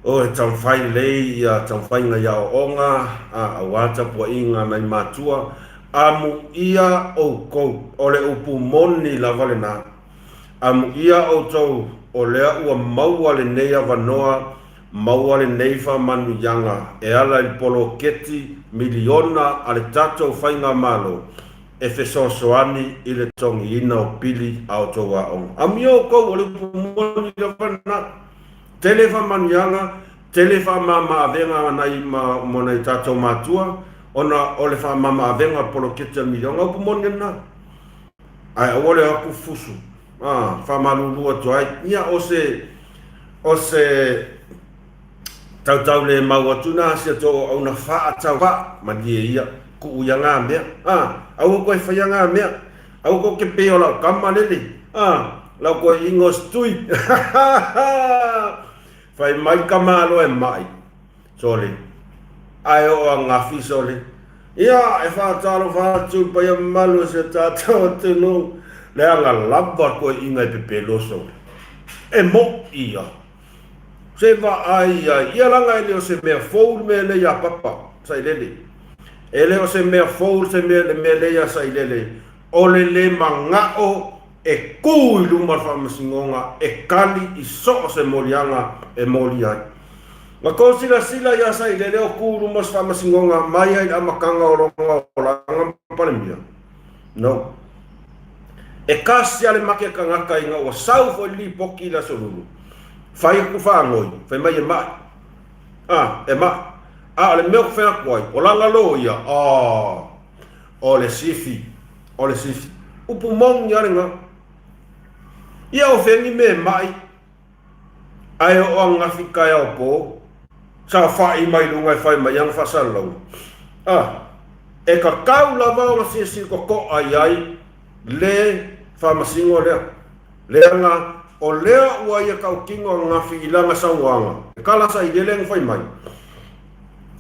[SPEAKER 1] o e taumafai lelei ia taumafaiga i aoaoga, a, aua tapuaiga nai matua, amuia oukou, o le upu moni lava lena. Amuia outou, o lea ua maua lenei avanoa, maua lenei faamanuiaga e ala i le poloketi miliona a le tatou Faigamalo e fesoasoani i le totogiina o pili a outou aoga. Amuia outou, o le upu moni lava lena. Tele faamanuiaga, tele faamama-avega nai ma nai tatou matua ona o le faamama-avega o le poloketi a le miliona. Upu moni lena. Ae aua le o atu fusu, a, faamalulu atu ai, ia o se, o se tautau le mau atu na si atu o auna faatauvaa, malie ia, kuu ia ngā mea, a, aua koe whaia ngā mea, aua koe ke pei o lau kama lele, a, lau koe ingo stui, whai mai ka malo e mai. Sole. Ae oo angafi sole. Ia, e faatalofa atu i le paia mamalu o si o tatou atunuu, leaga lava toeaiina e pepelo sole. E moʻi ia. Se vaai ai. Ia leaga e le o se mea fou le mea lea iā Papa, Sailele. E le o se mea fou se mea le mea lea iā Sailele. O le le manao e kū i luma o le faamasinoga e kali i so o se moliaga e molia ai. Na kou silasila iā Sailele o kū i luma o se faamasinoga mai ai i le amataga o lona olaga ma Palemia? No. E kasi a le make tagata ina ua sau foi le lipoti i le Aso Lulu, fai atu faanoi, fai mai e maʻi. A, e maʻi. A o le mea ou te fai atu ai, o lana loia, a, o le sifi, o le sifi. Upu moni a lena. Ia o fea ni mea e maʻi Ae oo ananafi taeao po, saofaʻi mai luga e fai mai ana faasalalauga. A, e tatau lava ona silasila totoʻa i ai le faamasino lea, leaga o lea ua ia tautino ananafi i lana saunoaga, e kala sailele na fai mai,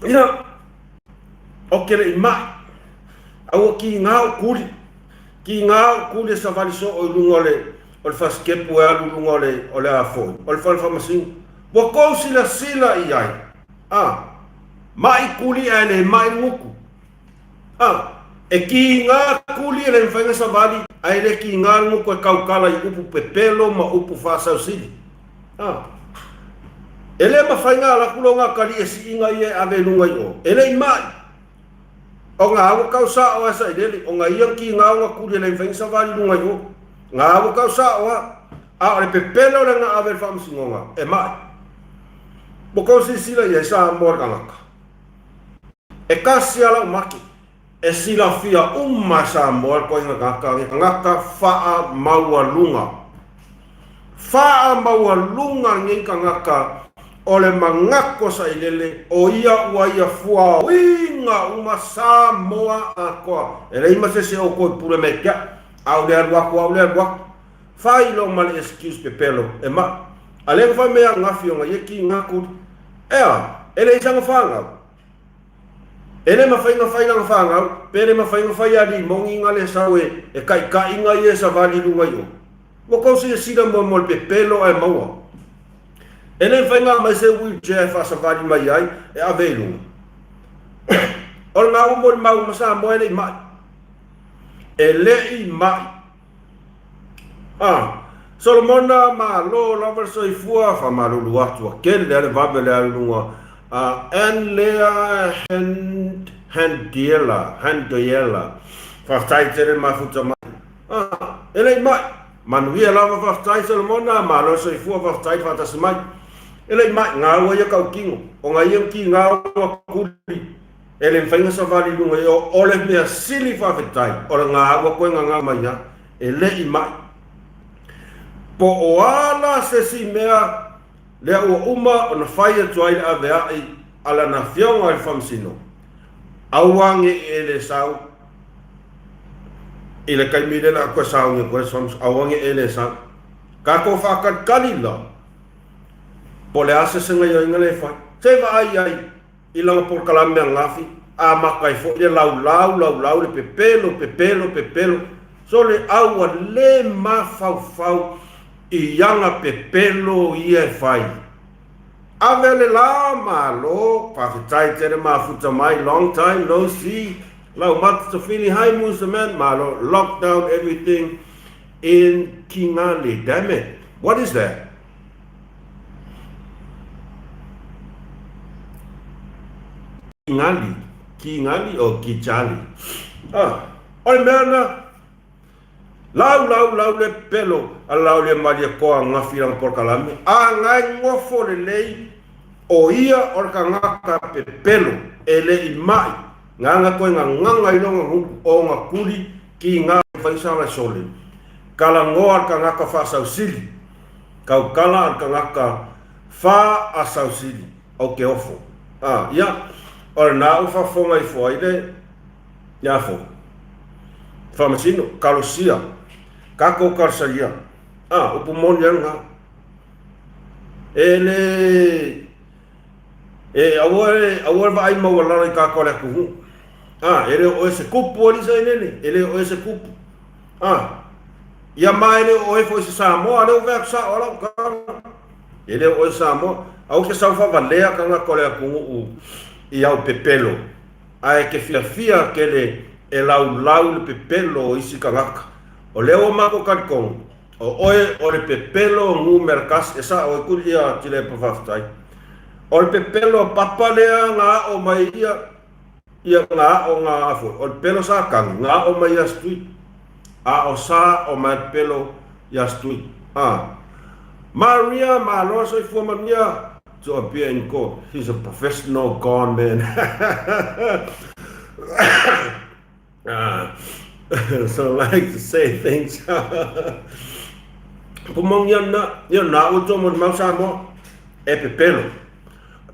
[SPEAKER 1] Ia, ou te le i maʻi, a ua kīnā ou kuli, kīnā ou kuli e savali soo i luga o le O le fasikepu e alu i luga o le, o le a foi, o le fale faamasino. Ua tou silasila i ai, a, maʻi kuli ae le maʻi le gutu. A, e kīnā kuli e le mafai ona savali, ae le kīnā le gutu e tautala i upu pepelo ma upu faasausili. A, e le mafai ona alu atu lou gatali e siiga ia e ave i luga i o, e le i maʻi. O ngā ua kau sao a Sailele, o ngā ia ki ngā o ngā kuli e le mawhai ni savali lunga i o. Ngā ua kau sao a, a o le pepelo le ngā ave le whaamasingonga, e mai. Mo kou silasila ia i Samoa le kangaka. E kasi a lau make, e silafia uma e Samoa le koinga kangaka, le kangaka whaa maualunga. Faamaualuga lenei tagata o le manatu o Sailele, o ia ua ia fuauiga uma Samoa atoa. E leai ma se isi e outou i pule mai ke au, au le alu atu, au le alu atu. Fai loa ma le excuse pepelo, e maʻi. A lea na fai mai ananafi ona ia ki nga kuli. Ea, e leai sana fanau. E le mafai ona fai lana fanau, pe le mafai ona fai alii moni na le sau e kaʻikaʻi na ia e savali i luga i o. Ua kou silasila mo le pepelo ae maua. E le mafai ona aumai se wheelchair e faasavali mai ai e ave i luga. O le gaua molimau ma Samoa e le i mai. E le i mai. Ah, Solomona, malo lava le soifua, faamalulu atu ua tele lava le vave o le alu i luga. Ah, Anlea Hand, Handiela, Handiela. Faafetai tele le mafuta mai. Ah, e le i mai. Manuia lava faafetai Solomona, malo le soifua, faafetai le faatasi mai. E le i mai, gaua ia kautino, ona ia ki gaua kuli. E le mafai ona savali i luga i o, o le mea sili faafetai, o le gaua koe gaga mai a, e le i mai. Po o a la se isi mea lea ua uma ona fai atu ai le avea'i a lana afioga i le Faamasino, aua ne i e le sau i le taimi lea o le a toe sauni atu ai le Faamasino, aua ne i e le sau. Tatou faatalitali la, po o le a se se gaioiga lea e fai. Se i vaai ai i lana polokalame ananafi, amata ai foi le laulau, laulau, le pepelo, pepelo, pepelo. Sole, a ua le mafaufau i ana pepelo ia e fai. Ave le la, malo, faafetai tele mafuta mai, long time no see, Laumata Tafili, hi Musa man, malo, lockdown everything in Kigali, damn it, what is that? Kigali, Kigali or Kijali? Ah, o le mea na, lau lau lau le pelo a lau le malie koa ngafi lana polokalame, a ngai ngofo lelei o ia o le kangaka pepelo e le i mai, nganga koe nganganga i longa nguku o nga kuli ki nga faisala sole, kala ngoa le kangaka faasausili. Kaukala a le kangaka fa a sausili o ke ofo. A, ia, o lena ua faafofoga ifo ai le, le afo. Faamasino, kalosia, kakou kalosaia. A, upu moni a lena. E le, e aua e, aua e vaai maualalo i kakou o le atunuu. A, e le o oe se kupu alii sailele, e le o oe se kupu. A, ia ma e le o oe foi se Samoa, lea ua fai atu sao a lau tala. E le o oe Samoa. Aua ke sau faavalea tagata o le atunuu i au pepelo, ae ke fiafia tele e laulau le pepelo o isi tagata. O lea ua matou talitonu, o oe o le pepelo numera tasi, e sao ai Kulia Tilepa faafetai. O le pepelo papa lea na aʻo mai ia, Ia nga aʻo nga afo, o le pelo sa kani, nga aʻo mai ia stui. A o sa o mai pelo ia stui. A. Maria, malo soifua manuia, to appear in court. He's a professional con man. So like to say things. Pumongi ana, ia na ua tomo le mau Samoa, e pepelo.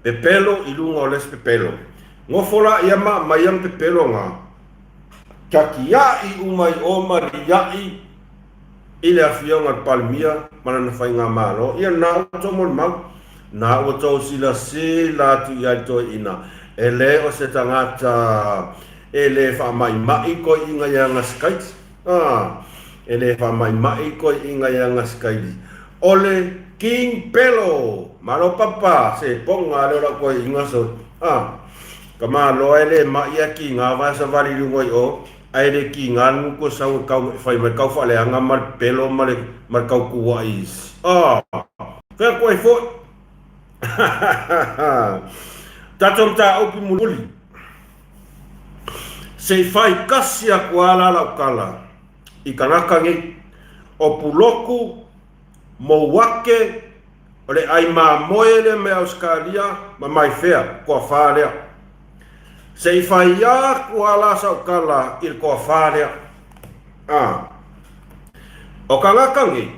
[SPEAKER 1] Pepelo i lunga o le isi pepelo. Nofo la ia ma mai ang pepelo nga. Takia'i uma i o ma lia'i i le afioga le Palemia ma lana faigamalo, ia na ua tomo le mau. Na ua tou silasila atu i ai toeaina, e le o se tagata e le faama'ima'i koi'iga ia Gasikaiti. A, e le faama'ima'i koi'iga ia Gasikaiti. O le King Pelo! Malo papa, se poga lea o lau koi'iga so. A, ka maloa e le ma'i a kiga vae savali i luga i o. Ae le kiga le gutu e sau e kau e fai mai kau faaleaga ma le pelo ma le ma le kau kuaʻi isi. Ah! Fea koe foi? Tatou mataupu mulimuli. Se i fai kasi aku a la lau kala i kanaka nei. O Puloku, Mouake, o le ʻai mamoe lea mai Ausekalia ma mai fea, toafā lea. Se i fai aku a la sau kala i le toafā lea. A. O kangaka nei,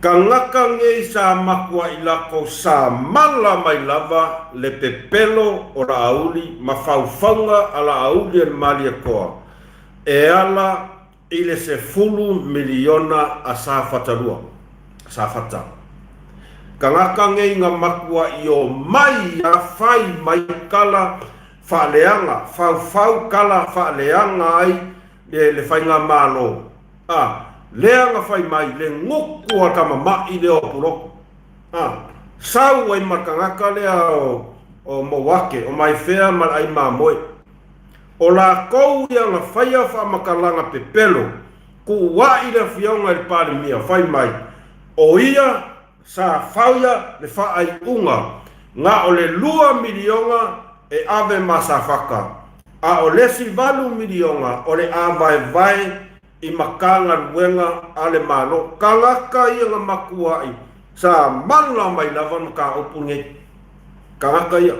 [SPEAKER 1] kangaka nei sa makuaʻi lako sa mala mai lava le pepelo o Laauli ma faufauga a Laauli e le Malietoa e ala i le 10 miliona a Safata 2, Safata. Kangaka ngei nga makua i o mai a fai mai kala faaleaga, faufau kala faaleaga ai le le faigamalo, a lea nga fai mai le guku a ka mamaʻi lea o Puloku, a sau ai ma le kangaka lea o. o Mouake, o Maifea ma le ai mamoe. O lakou ia na faia faamatalaga pepelo, kuua'i le afioga i le Palemia, fai mai, o ia sa faia le faaiuga na o le $2 miliona e ave ma Safata, a o le isi $8 miliona o le a vaevae i Matagaluega a le Malo. Tagata ia na matuai sa mala mai lava le mataupu lenei. Tagata ia.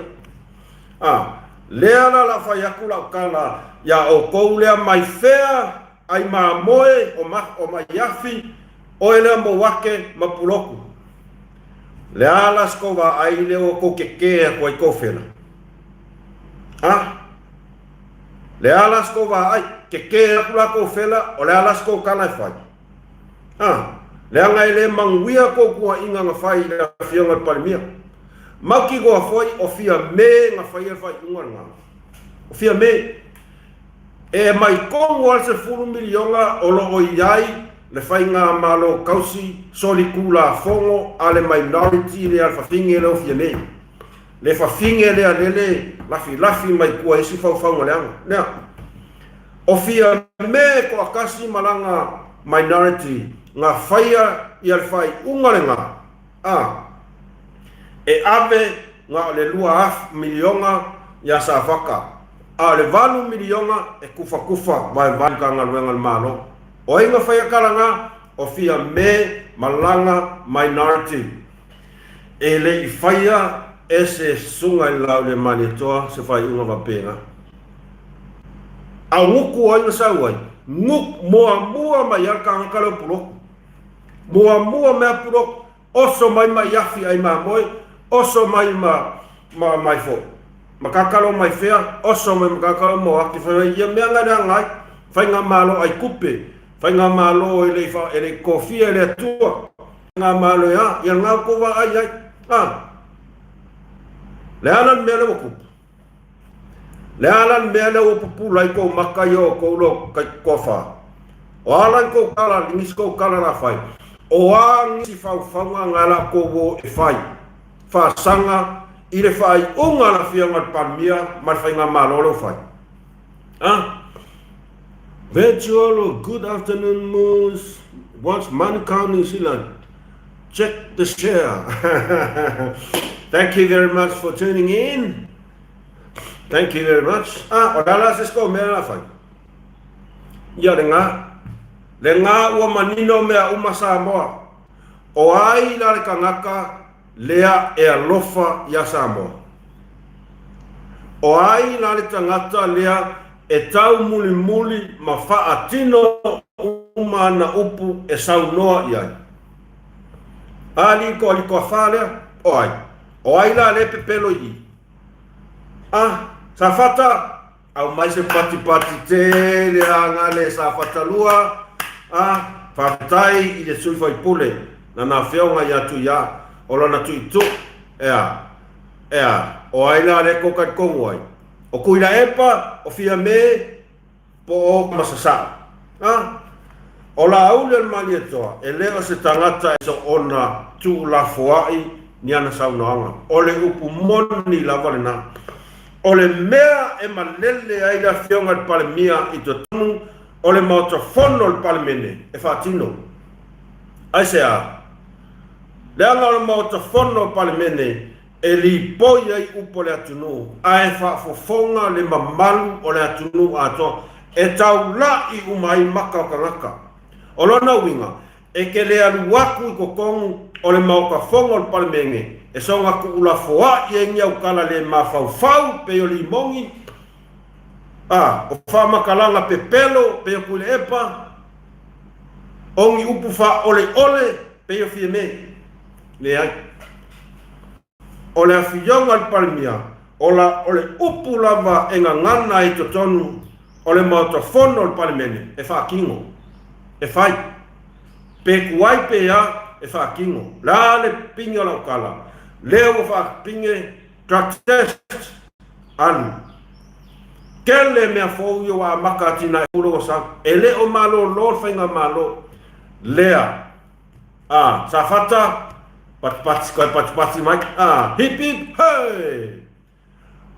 [SPEAKER 1] A, lea la la fai atu lau tala iā outou lea mai fea ai mamoe o ma, o maiafi, oe lea Mouake ma Pulotu. Le a la se tou vaai lea ua tou tetē atu ai tou fela? A, Le a la se tou vaai? Tetē atu la tou fela, o le a la se tou tala e fai? A, leaga e le manuia tou tuuaiga na fai i le Afioga i le Palemia. Mautinoa foi o Fiame na faia le faaiuga lena. O Fiame. E mai tonu lava le $10 miliona o lo o i ai le faigamalo tausi solitulafono a le minority lea a le fafine lea o Fiame. Le fafine lea lele lafilafi mai tua isi faufauga leaga. Lea. O Fiame toatasi ma lana minority na faia ia le faaiuga lena, a, e ave na o le 2 miliona ia Safata, a o le 8 miliona e tufatufa vaevae Matagaluega a le Malo. O ai na faia tala na? O Fiame ma lana minority. E le i faia e se Susuga i le Laauliamaletoa se faaiuga faapena. A o gutu o ai na sau ai? Gutu, muamua mai lava le tagata lea o Pulotu. Muamua mai lava Pulotu, oso mai ma Iafi ai mamoe, oso mai ma, ma mai foi. Ma kakalo mai fea, oso mai ma kakalo Moaki, fai mai ia mea na leaga ai, faigamalo ai kupe, faigamalo e le i, e le i tofia e le Atua. Ngā malo e a, ia ngā ko wā ai ai. A, le a la le mea lea ua tupu? Le a la le mea lea ua pupula ai kou maka ia o kou lo kai toafa? O a la kou kala, ngisi kou kala la fai? O a ngisi faufauga ngā la kou o e fai? Whaasaga i le whaaiunga la whianga le Palemia ma le whainga malo leo fai. A, Virtual good afternoon Moose. Watch Manukau New Zealand. Check the share. Thank you very much for tuning in. Thank you very much. Ah, o la la se sko mea la fai. Ia le ngā. Le ngā ua manino mea uma Samoa. O ai la le kangaka lea e alofa iā Samoa. O ai la le tagata lea e taumulimuli ma faatino uma ana upu e saunoa i ai? A liko a liko a fa lea, o ai? O ai la le pepelo i i? A, Safata, Aumai se patipati tele a Gale Safatalua, a, faafetai i le sui faipule lana afioga ia Tuia, o lana tuitu, ea, ea, o ai la le ko talitonu ai? O Tuilaepa, o Fiame, po o Masasao? A, o Laauli o le Malietoa, e le o se tagata e soona tuulafoai ni ana saunoaga, o le upu moni lava lena. O le mea e malele ai le Afioga i le Palemia i totonu o le Maota Fono o le Palemene e faatino. Aisea? Leaga o le Maota Fono o le Palemene e lipoi ai upu a le atunuu ae faafofoga le mamalu o le atunuu atoa e taula'i uma ai maka o tagata. O lona uiga, E te le alu atu i totonu o le Maota Fono o le Palemene e soona tuulafoa'i ai ni aukala le mafaufau pei o limoni, a, o faamatalaga pepelo pei o Tuilaepa, o ni upu faaoleole pei o Fiame. Leai. O le Afioga i le Palemia, o la, o le upu lava e gagana ai i totonu o le Maota Fono o le Palemene, e faatino, e fai. Pe tuai pe a, e faatino. O le a le pine o lau tala? Lea ua faapine drug test, alu. Tele mea fou ia ua amata atinae fou lea ua sau. E le o malolo le faigamalo lea. A, Safata, patipati, koe patipati mai. A, hip hip, hey!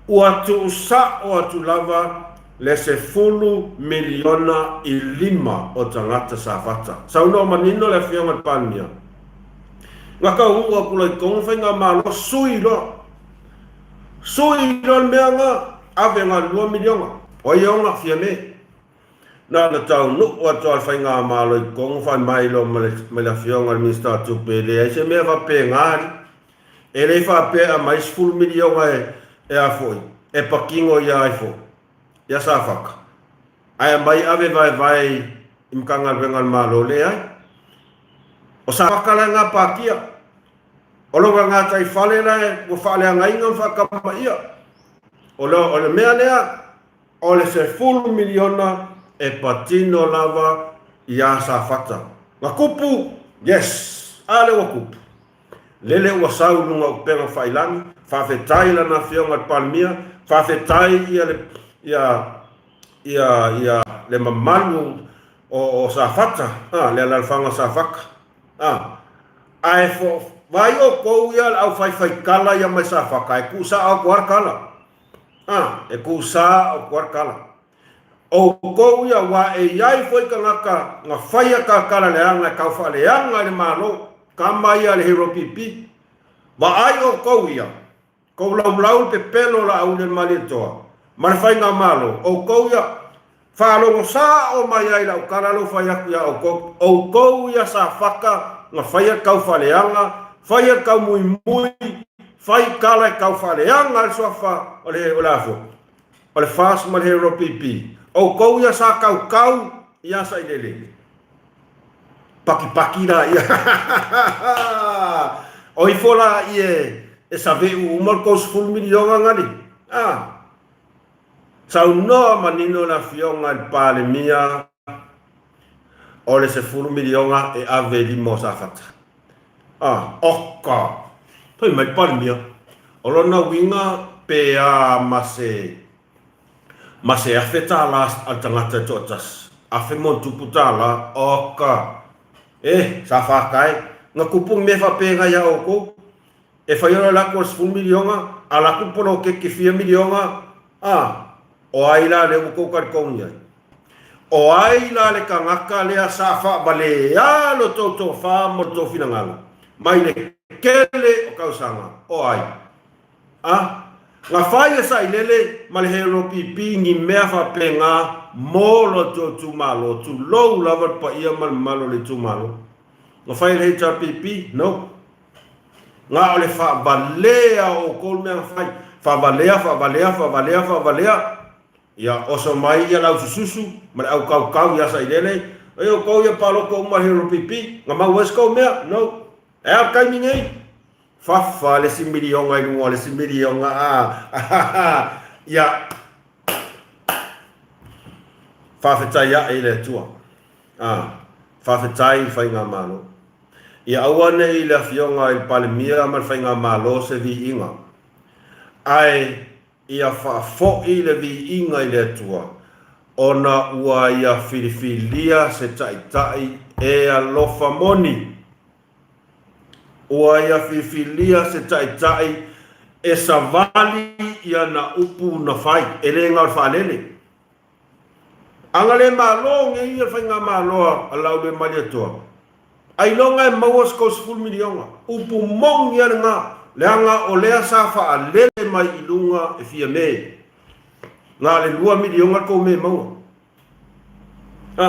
[SPEAKER 1] Ua tuusao atu lava le 10 miliona i lima o tagata Safata. Saunoa manino le Afioga i le Palemia, Na ka uu aku loa i tonu faigamalo, sui loa. Sui loa le mea nga, ave nga le 2 miliona. O ai e ona? Fiame. Na ona taunuu atu lava o le faigamalo i tonu fai mai loa ma le Afioga i le Minisita o Tupe, e leai se mea faapena alii. E le faapea e aumai le 10 miliona e a foi, e patino ia ai foi, ia Safata, ae aumai ave vaevae i Matagaluega a le Malo. Leai. O Safata la e gapatia. O lona gataifale la ua faaleagaina ma faatamaia. O le mea lea, o le 10 miliona e patino lava ia Safata. Na tupu? Yes! A lea ua tupu. Lele ua sau i luga o upega failagi, faafetai lana afioga i le Palemia, faafetai ia le, ia, ia, ia le mamalu o, o Safata, a, le alalafaga o Safata, a. Ae fo, vaai outou ia le aufaifaitala ia mai Safata, e tuusao atu lava le tala, a, e tuusao atu lava le tala. Outou ia, aua e i ai foi tagata na faia tatala leaga e tau faaleaga i le Malo, tama ia a le Hero PP. Vaai outou ia, tou laulau le pepelo o Laauli o le Malietoa ma le Faigamalo, outou ia, faalogo sao mai ai lau tala lea ua fai atu ia outou, outou ia Safata na faia le tau faaleaga, faia le tau muimui, fai tala e tau faaleaga ai le suafa o le a foi? O le FAST ma le Hero PP. Outou ia sa kaukau ia Sailele. Pakipaki la ia. O ifo la ia e save'u uma le 30 miliona ngali. Ah. Saunoa manino le afioga i le Palemia o le 10 miliona e ave i lima o Safata. Ah, oka! Fai mai le Palemia, o lona uiga pe a ma se, ma se $1,000 a le tagata e toatasi, afe ma ona tupu tala, oka! Eh, sa faka e, na tupu ni mea faapena ia outou, e fai o le alu atu o le 10 miliona, alu atu le poloketi fia miliona, ah, O ai la lea ua tou talitonu i ai? O ai la le tagata lea sa faavaleā lo tou tofa ma lo tou finagalo mai le tele o tausaga? O ai? A, na fai e Sailele ma le Heropipi ni mea faapena mo lo tou itumalo, tulou lava le paia ma le mamalu o le itumalo. Na fai e le HRPP? No. Na o le faavalea o outou le mea na fai. Faavalea, faavalea, faavalea, faavalea. Ia oso mai ia le ausususu ma le aukaukau ia Sailele. Oi outou ia palota uma i le HRPP, na maua ai se tou mea? No. Ae a le taimi nei? Fafa le isi miliona i luga o le isi miliona a. Ia. Faafetai ae i le Atua. A. Faafetai i le Faigamalo. Ia aua ne i le Afioga i le Palemia ma le Faigamalo se viiga, ae ia faafoi le viiga i le Atua, ona ua ia filifilia se Taitai e alofa moni. Ua ia filifilia se Taitai e savali i ana upu na fai, e le galo faalele. Agalemalo nei ia faigamalo a Laaulialemalietoa, ailoga e maua se 30 miliona. Upu moni a lena, leaga o lea sa faalele mai i luga e Fiame. Na o le 2 miliona le tou mea e maua. A,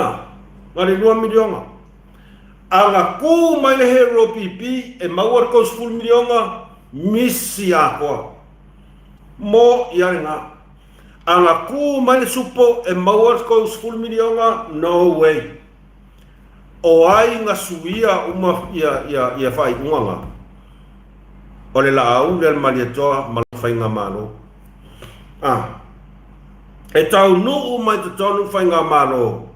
[SPEAKER 1] na o le 2 miliona. A na tu mai le Hero PP e maua le 30 miliona, misi atoa. Mo ia lena. A na tu mai le supo e maua le 30 miliona, no way. O ai na suia uma ia, ia, ia faaiuga na? O le Laauli a le Malietoa ma le Faigamalo. A. E taunuu mai totonu Faigamalo,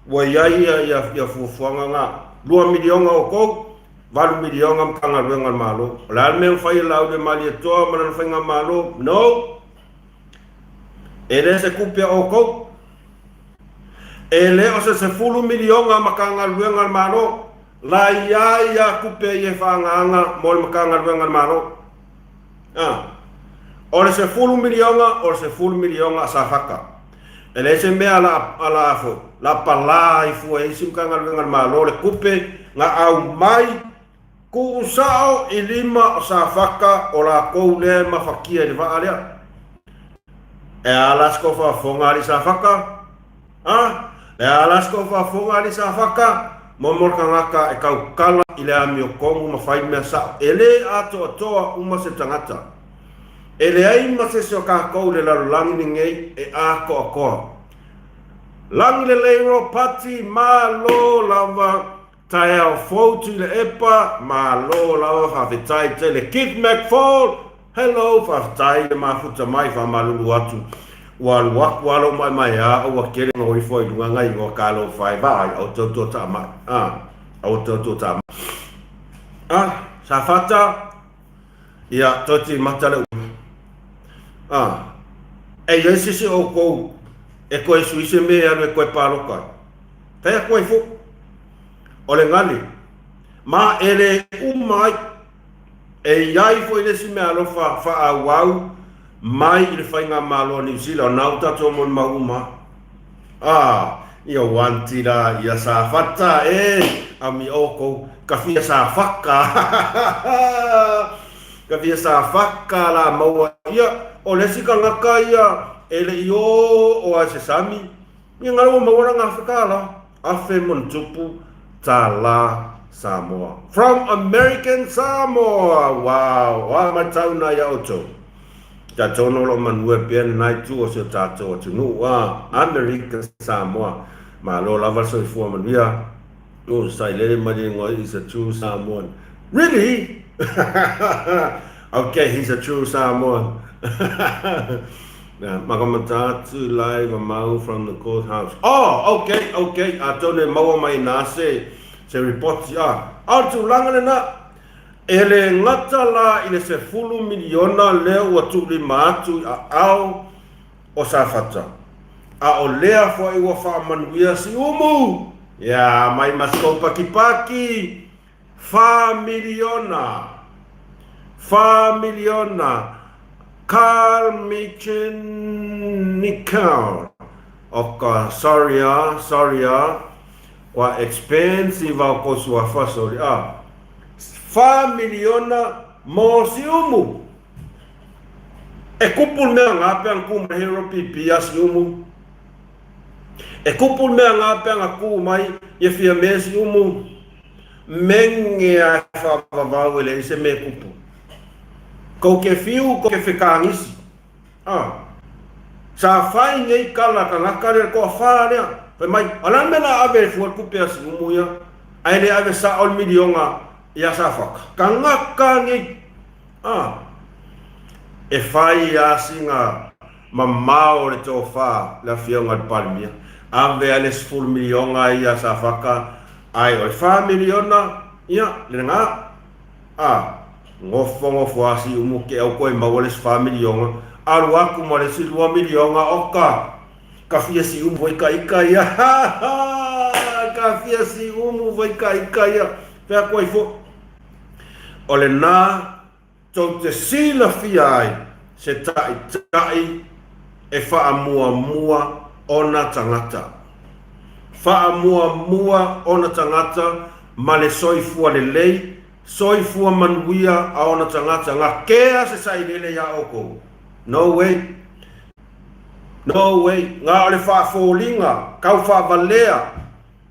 [SPEAKER 1] ua i ai ia, ia, ia fuafuaga na. 2 miliona outou, 8 miliona Matagaluega a le Malo. O le a le mea na fai e le Laauli a le Malietoa ma lana Faigamalo? No! E le se tupe a outou. E le o se 10 miliona a Matagaluega a le Malo. La i ai a tupe ia e faaagaaga mo le Matagaluega a le Malo. A. O le $10 miliona, o le $10 miliona a Safata. E leai se mea la a la fo, la palā ai fua e isi Matagaluega a le Malo le tupe na aumai tuusao i lima o Safata o latou lea e mafatia i le vaa lea. E a la se tou faafofoga alii Safata? A? E a la se tou faafofoga alii Safata? Momo le tagata e tautala i le amiotonu ma fai mea sao. E le atoatoa uma se tagata. E leai ma sese o tatou i le lalolagi lenei e atoatoa. Lagi lelei Ropati, malo lava Taeao fou Tuilaepa, malo lava faafetai tele Keith McFall, hello faafetai le mafuta mai faamalulu atu ua alu atu a lou maemaea ua tele ona o ifo ai luga ngai igoa talofa e vaai aua tautua taamai a aua tautua taamai a Safata Ia, toe timata le upu. A, e i ai se isi o outou e toe sui se mea e alu e toe palota ai? Fai atu ai foi. O le gale, ma e le uma ai. E i ai foi le isi meaalofa faaauau mai i le Faigamalo a Niu Sila, o lena ua tatou molimau uma. Ah, ia wanti la ia Safata e ami oukou ka fia safaka ka fia safaka la maua ia o le isi tagata ia e le i o o a se sami ia ngala ua maua lana $1000 $1,000 Samoa from American Samoa wow o a matau na ia outou. Talitonu o lo o manue pea lena itu o si o tatou atunuu a Amerika Samoa. Malo lava le soifua manuia. Oh, Sailele Malielegaoi is a true Samoan. Really? Okay, he's a true Samoan. Makamata atu live a mau from the courthouse. Oh, okay, okay. Atonu e maua mai nā se, se report. Ah, a o le tulaga lena. E le gata la i le 10 miliona lea ua tuulima atu i aao o Safata, a o lea foi ua faamanuia Siumu, ia mai ma si tou pakipaki, fa miliona, fa miliona Carl Michenikel o ka sorry ah, sorry ah, kua expensive ao kou suafa sorry ah. Fa miliona mo Siumu. E kupu le mea ngā pea nga kū mai he ro pipi a Siumu. E kupu le mea ngā pea nga kū mai ia fia me Siumu. Menge a e whaavavau e leai se me kupu. Kou ke whiu, kou ke whekaangisi. A. Sa whai nei kala ka ngaka lea koa wha lea. Fai mai, a la me la ave e fua kupe a Siumu ia, ae le ave sa o le milionga ia sa whaka. Ka ngaka nei. A. E whai a singa mamao le tofa le afioga le Palemia. Ave a le 10 milionga ia sa whaka, ae o le 4 miliona, ia, le nga. A ngofongofo a Siumu ke au koe maua le isi fa milionga, alu aku ma le isi lua milionga oka ka fia Siumu vai ka ika ia ha ha ka fia Siumu vai ka ika ia fea koe fo o le na tou te silafia ai se ta'ita'i e fa'amuamua ona tagata. Fa'amuamua ona tagata ma le soifua lelei, soifua manuia a ona tagata nga kea se sailele iā oukou. No way. No way. Nga o le fa'afoliga, kau fa'avalea.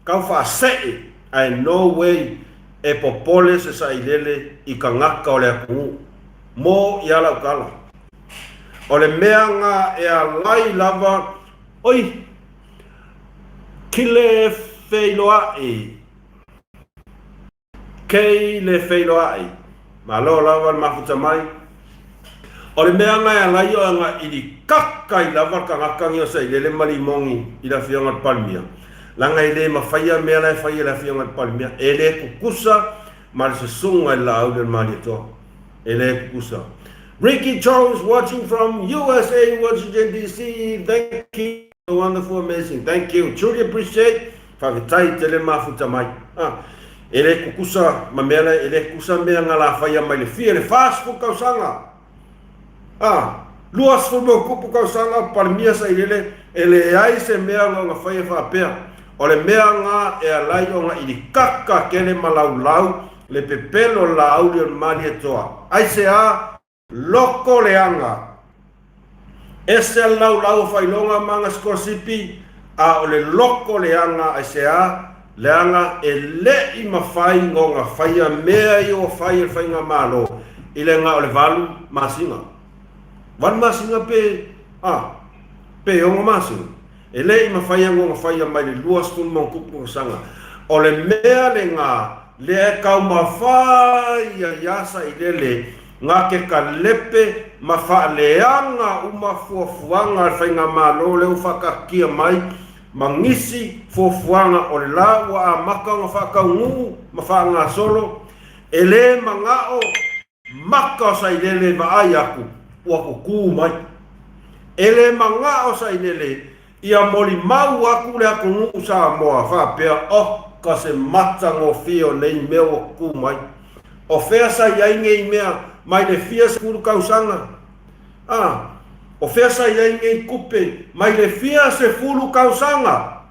[SPEAKER 1] Kau faasee ae no way e popole se sailele i kangaka o le atunuu mo ia lau tala. O le mea nga e alai lava oi kile feiloai. Kei le feiloai. Malo lava le mafuta mai. O le mea nga e alai o nga ili kaka i lava le kangaka ngi o sailele ma limogi i le afioga le Palemia. Langa e le mafaia mea la e fai e le afioga le Palemia. E le kukusa ma le sesuga i le laau le Malietoa. E le kukusa. Ricky Jones watching from USA, Washington DC. Thank you. Wonderful, amazing. Thank you. Truly appreciate. Faafetai tele mafuta mai. Ah, e le kukusa ma mea la, e le kukusa mea nga la whaia mai le fia le 40 tausaga. Ah. 20 ma tausaga o Palemia Sailele, e leai se mea na faia faapea. O le mea ga e alai ona ilikaka tele ma laulau le pepelo o le Laauli o le Malietoa. Aisea? Loko leaga. Ese le laulau o faailoga ma aga sikolasipi, a o le loko leaga aisea? Leaga e le i mafai ona faia mea ia ua fai e le Faigamalo i le ga o le 8 masina. 8 masina pe a pe 6 masina. E le i mafai ona faia mai le 20 ma tupu tausaga. O le mea lena lea e taumafai ia Sailele ga ke kalepe ma faaleaga uma fuafuaga a le Faigamalo lea ua faataatitia mai ma nisi fuafuaga o le la ua amata ona faataunuu ma faagasolo. E le manao maka o Sailele e vaai atu ua tutū mai. E le manao Sailele ia molimau atu le atunuu Samoa faapea, oka se matagofie o nei mea ua tutū mai. O fea sa i ai nei mea mai le fia sefulu tausaga? A, o fea sa i ai nei tupe mai le fia sefulu tausaga?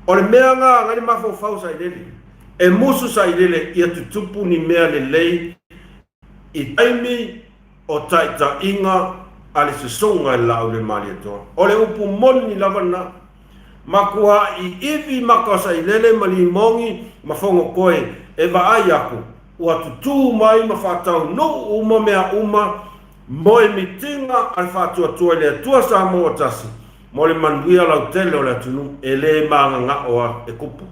[SPEAKER 1] O le mea ga agai le mafaufau Sailele. E musu Sailele ia tutupu ni mea lelei i taimi o taitaiga a le susuga i le Laau le Malietoa. O le upu moni lava lena. Matua iivi maka o Sailele ma limogi ma fogotoe e vaai aku ua tutū mai ma faataunuu uma mea uma moe mitiga a le Faatuatua i le Atua Samoa Tasi mo le manuia lautele o le atunuu. E le magagao a e kupu.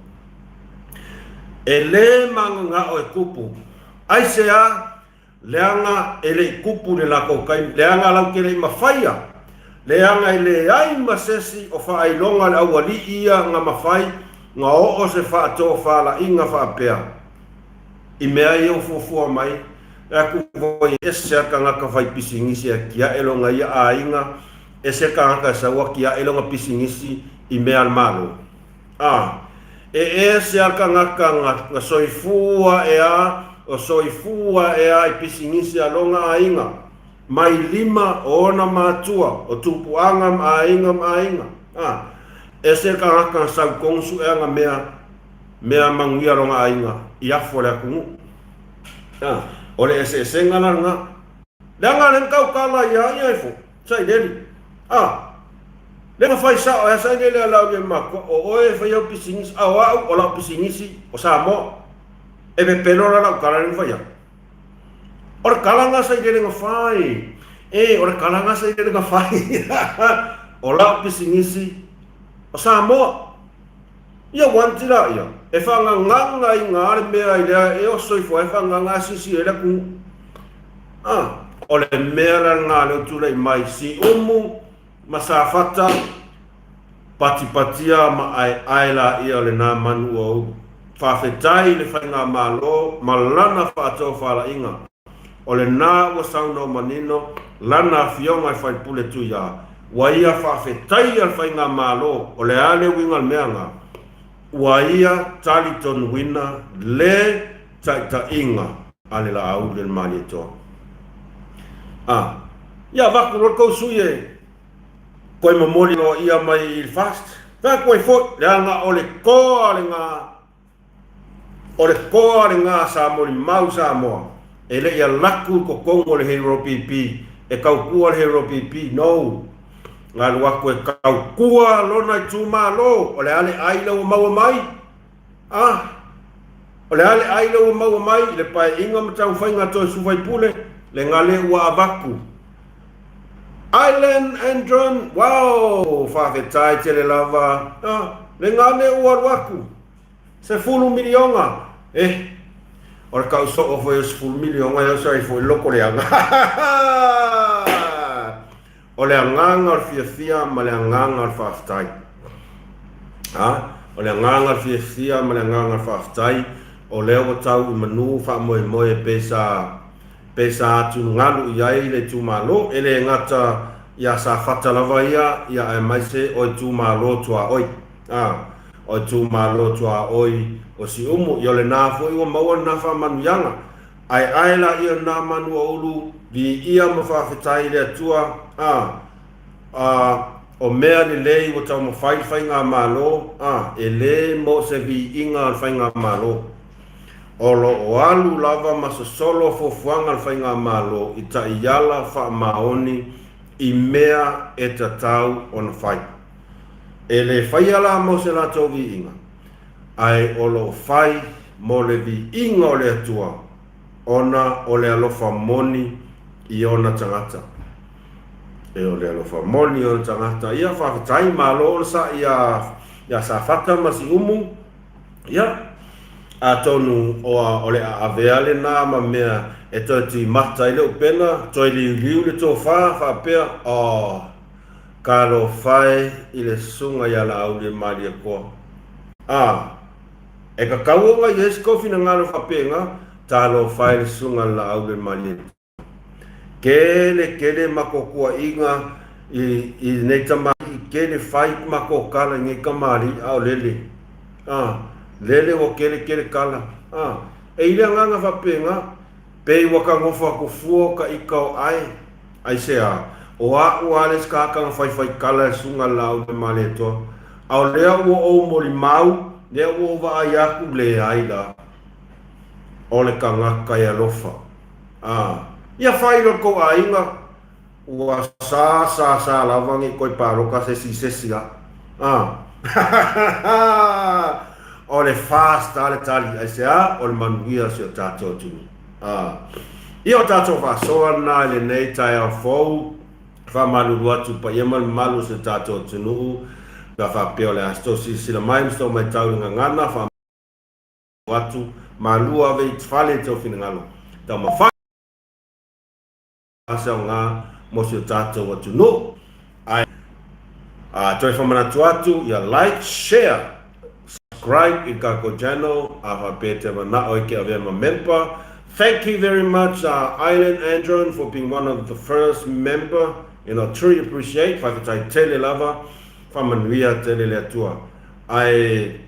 [SPEAKER 1] E le magagao e kupu. Aisea? Leaga e le i kupu le latou taimi, leaga lautele i mafaia, leaga e leai ma sesi o faailoga le aualii ia na mafai na oo se faatofalaiga faapea i mea ia ua fuafua mai. E aku foi ese a tagata fai pisinisi e atiae lona ia aiga, ese tagata e sau atiae lona pisinisi i mea a le Malo. A, e ese a tagata na soifua e a o soifua e a i pisinisi a lona aiga, mai lima o ona matua, o tupuaga ma aiga ma aiga. A, ese tagata na sau tonu sueaga mea mea manuia lona aiga i afu o le atunuu. A, o le eseesega la lena. Leaga le na tautala ia ia ifo, Sailele. A, le na fai sao e Sailele a lau le matua, o oe e fai au pisinisi, a o au o lau pisinisi o Samoa. E pepelo la lau tala le na fai atu. O le tala na Sailele na fai. E, o le tala na Sailele na fai. O lau pisinisi o Samoa. Ia wanti la ia, e whanganganga i ngā le mea i lea e oso ifo ai whanganga asisi e le atunuu. A, o le mea la ngā leo tulai mai Siumu ma Safata, patipatia ma aeae la ia o lena manu ua ulu. Faafetai i le Faigamalo ma lana faatofalaiga. O lena ua saunoa manino lana afioga i Faipule Tuiā, ua ia faafetaia le Faigamalo, o le a le uiga o le mea ga? Ua ia talitonuina le taitaiga a le Laauli o le Malietoa. A, ia avatu loa le tou sui e toe momoli loa ia mai i le FAST. Fai atu ai foi, leaga o le toa lena, o le toa lena sa molimau Samoa, e le i alaku i totonu o le Hero PP, e tautua le Hero PP, no. Na alu atu e tautua lona itumalo, o le a le ai lea ua maua mai? A, o le a le ai lea ua maua mai i le paeaiga ma taumafaiga a toe Suvaipule, le gale ua avatu. Island Andron, wow, faafetai tele lava. A, le gale ua alu atu, 10 miliona. Eh, o le tau soo foi o 10 miliona e oso ai foi loko leaga. O le agaga o le fiafia ma le agaga o le faafetai. A, o le agaga o le fiafia ma le agaga o le faafetai, o lea ua tau i manu faamoemoe pe sa pe sa atugalu i ai le itumalo, e le gata iā Safata lava ia, ia aemaise o itumalo tuaoi. A, o itumalo tuaoi o Siumu, ia o lena foi ua maua lena faamanuiaga. Aeae laia o na manu o ulu. Viia ma faafetai i le Atua, a, a, o mea lelei ua taumafai le Faigamalo, a, e le mo se viiga o le Faigamalo. O lo o alu lava ma sosolo fuafuaga a le Faigamalo i taiala faamaoni i mea e tatau ona fai. E le faia la mo se latou viiga, ae o lo o fai mo le viiga o le Atua ona o le alofa moni i ona tagata. E o le alofa moni i ona tagata. Ia, faafetai, malo onosai iā, iā Safata ma Siumu. Ia, atonu o, o le a avea lena ma mea e toe timata ai le upena, toe liuliu le tofa, faapea, Oh, talofa e i le susuga ia Laauli e Malietoa. A, e tatau ona i ai se tou finagalo faapena, talofa e i le susuga a Laauli e Malietoa. Tele tele matou tuuaiga i i nei tamalii tele fai matou tala i nei tamalii a o lele a lele ua tele tele tala a e i le agaga faapena pei ua ta nofo atu fua o ta ita o ae aisea o a'u a le isi tagata na faifai tala e susuga le Laau Malietoa a o lea ua ou molimau lea ua ou vaai atu leai la o le tagata e alofa A ia fai lo tou aiga, ua sa sa sa lava nei toe paloka se isi i se isi la. A O le fast a le tali, aisea? O le manuia o si o tatou atunuu. A Ia o tatou faasoa lena i lenei taeao fou, faamalulu atu i paia ma le mamalu o si o tatou atunuu, pe a faapea o le a se tou silasila mai ma se tou matau i le gagana, atu, malu ave i fale i tou finagalo. Taumafai se aoga mo si o tatou atunuu. Ae a toe faamanatu atu, ia like, share, subscribe i le tatou channel, a faapea e te manao e te avea ma member. Thank you very much Island Andron for being one of the first member and I truly appreciate. Faafetai tele lava, faamanuia tele le Atua. Ae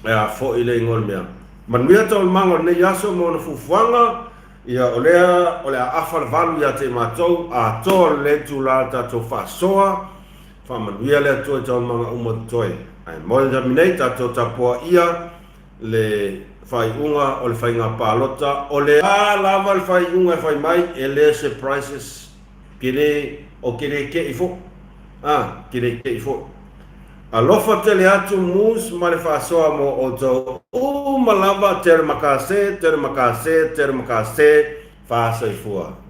[SPEAKER 1] E a foi le igoa o le mea. Manuia taualumaga o lenei aso ma ona fuafuaga, ia o lea o le a afa le valu ia te matou, atoa lelei itula le tatou faasoa, faamanuia le Atua i taualumaga uma totoe. Ae mo le taimi nei, tatou tapuaia le faaiuga o le faiga palota, o le a lava le faaiuga e fai mai, e le surprises. Ke le, o ke le keʻi foʻi. A, ke le keʻi foʻi. Alofa tele atu Moose ma le faasoa mo outou uma lava Terima kasih, terima kasih, terima kasih Faasoifua.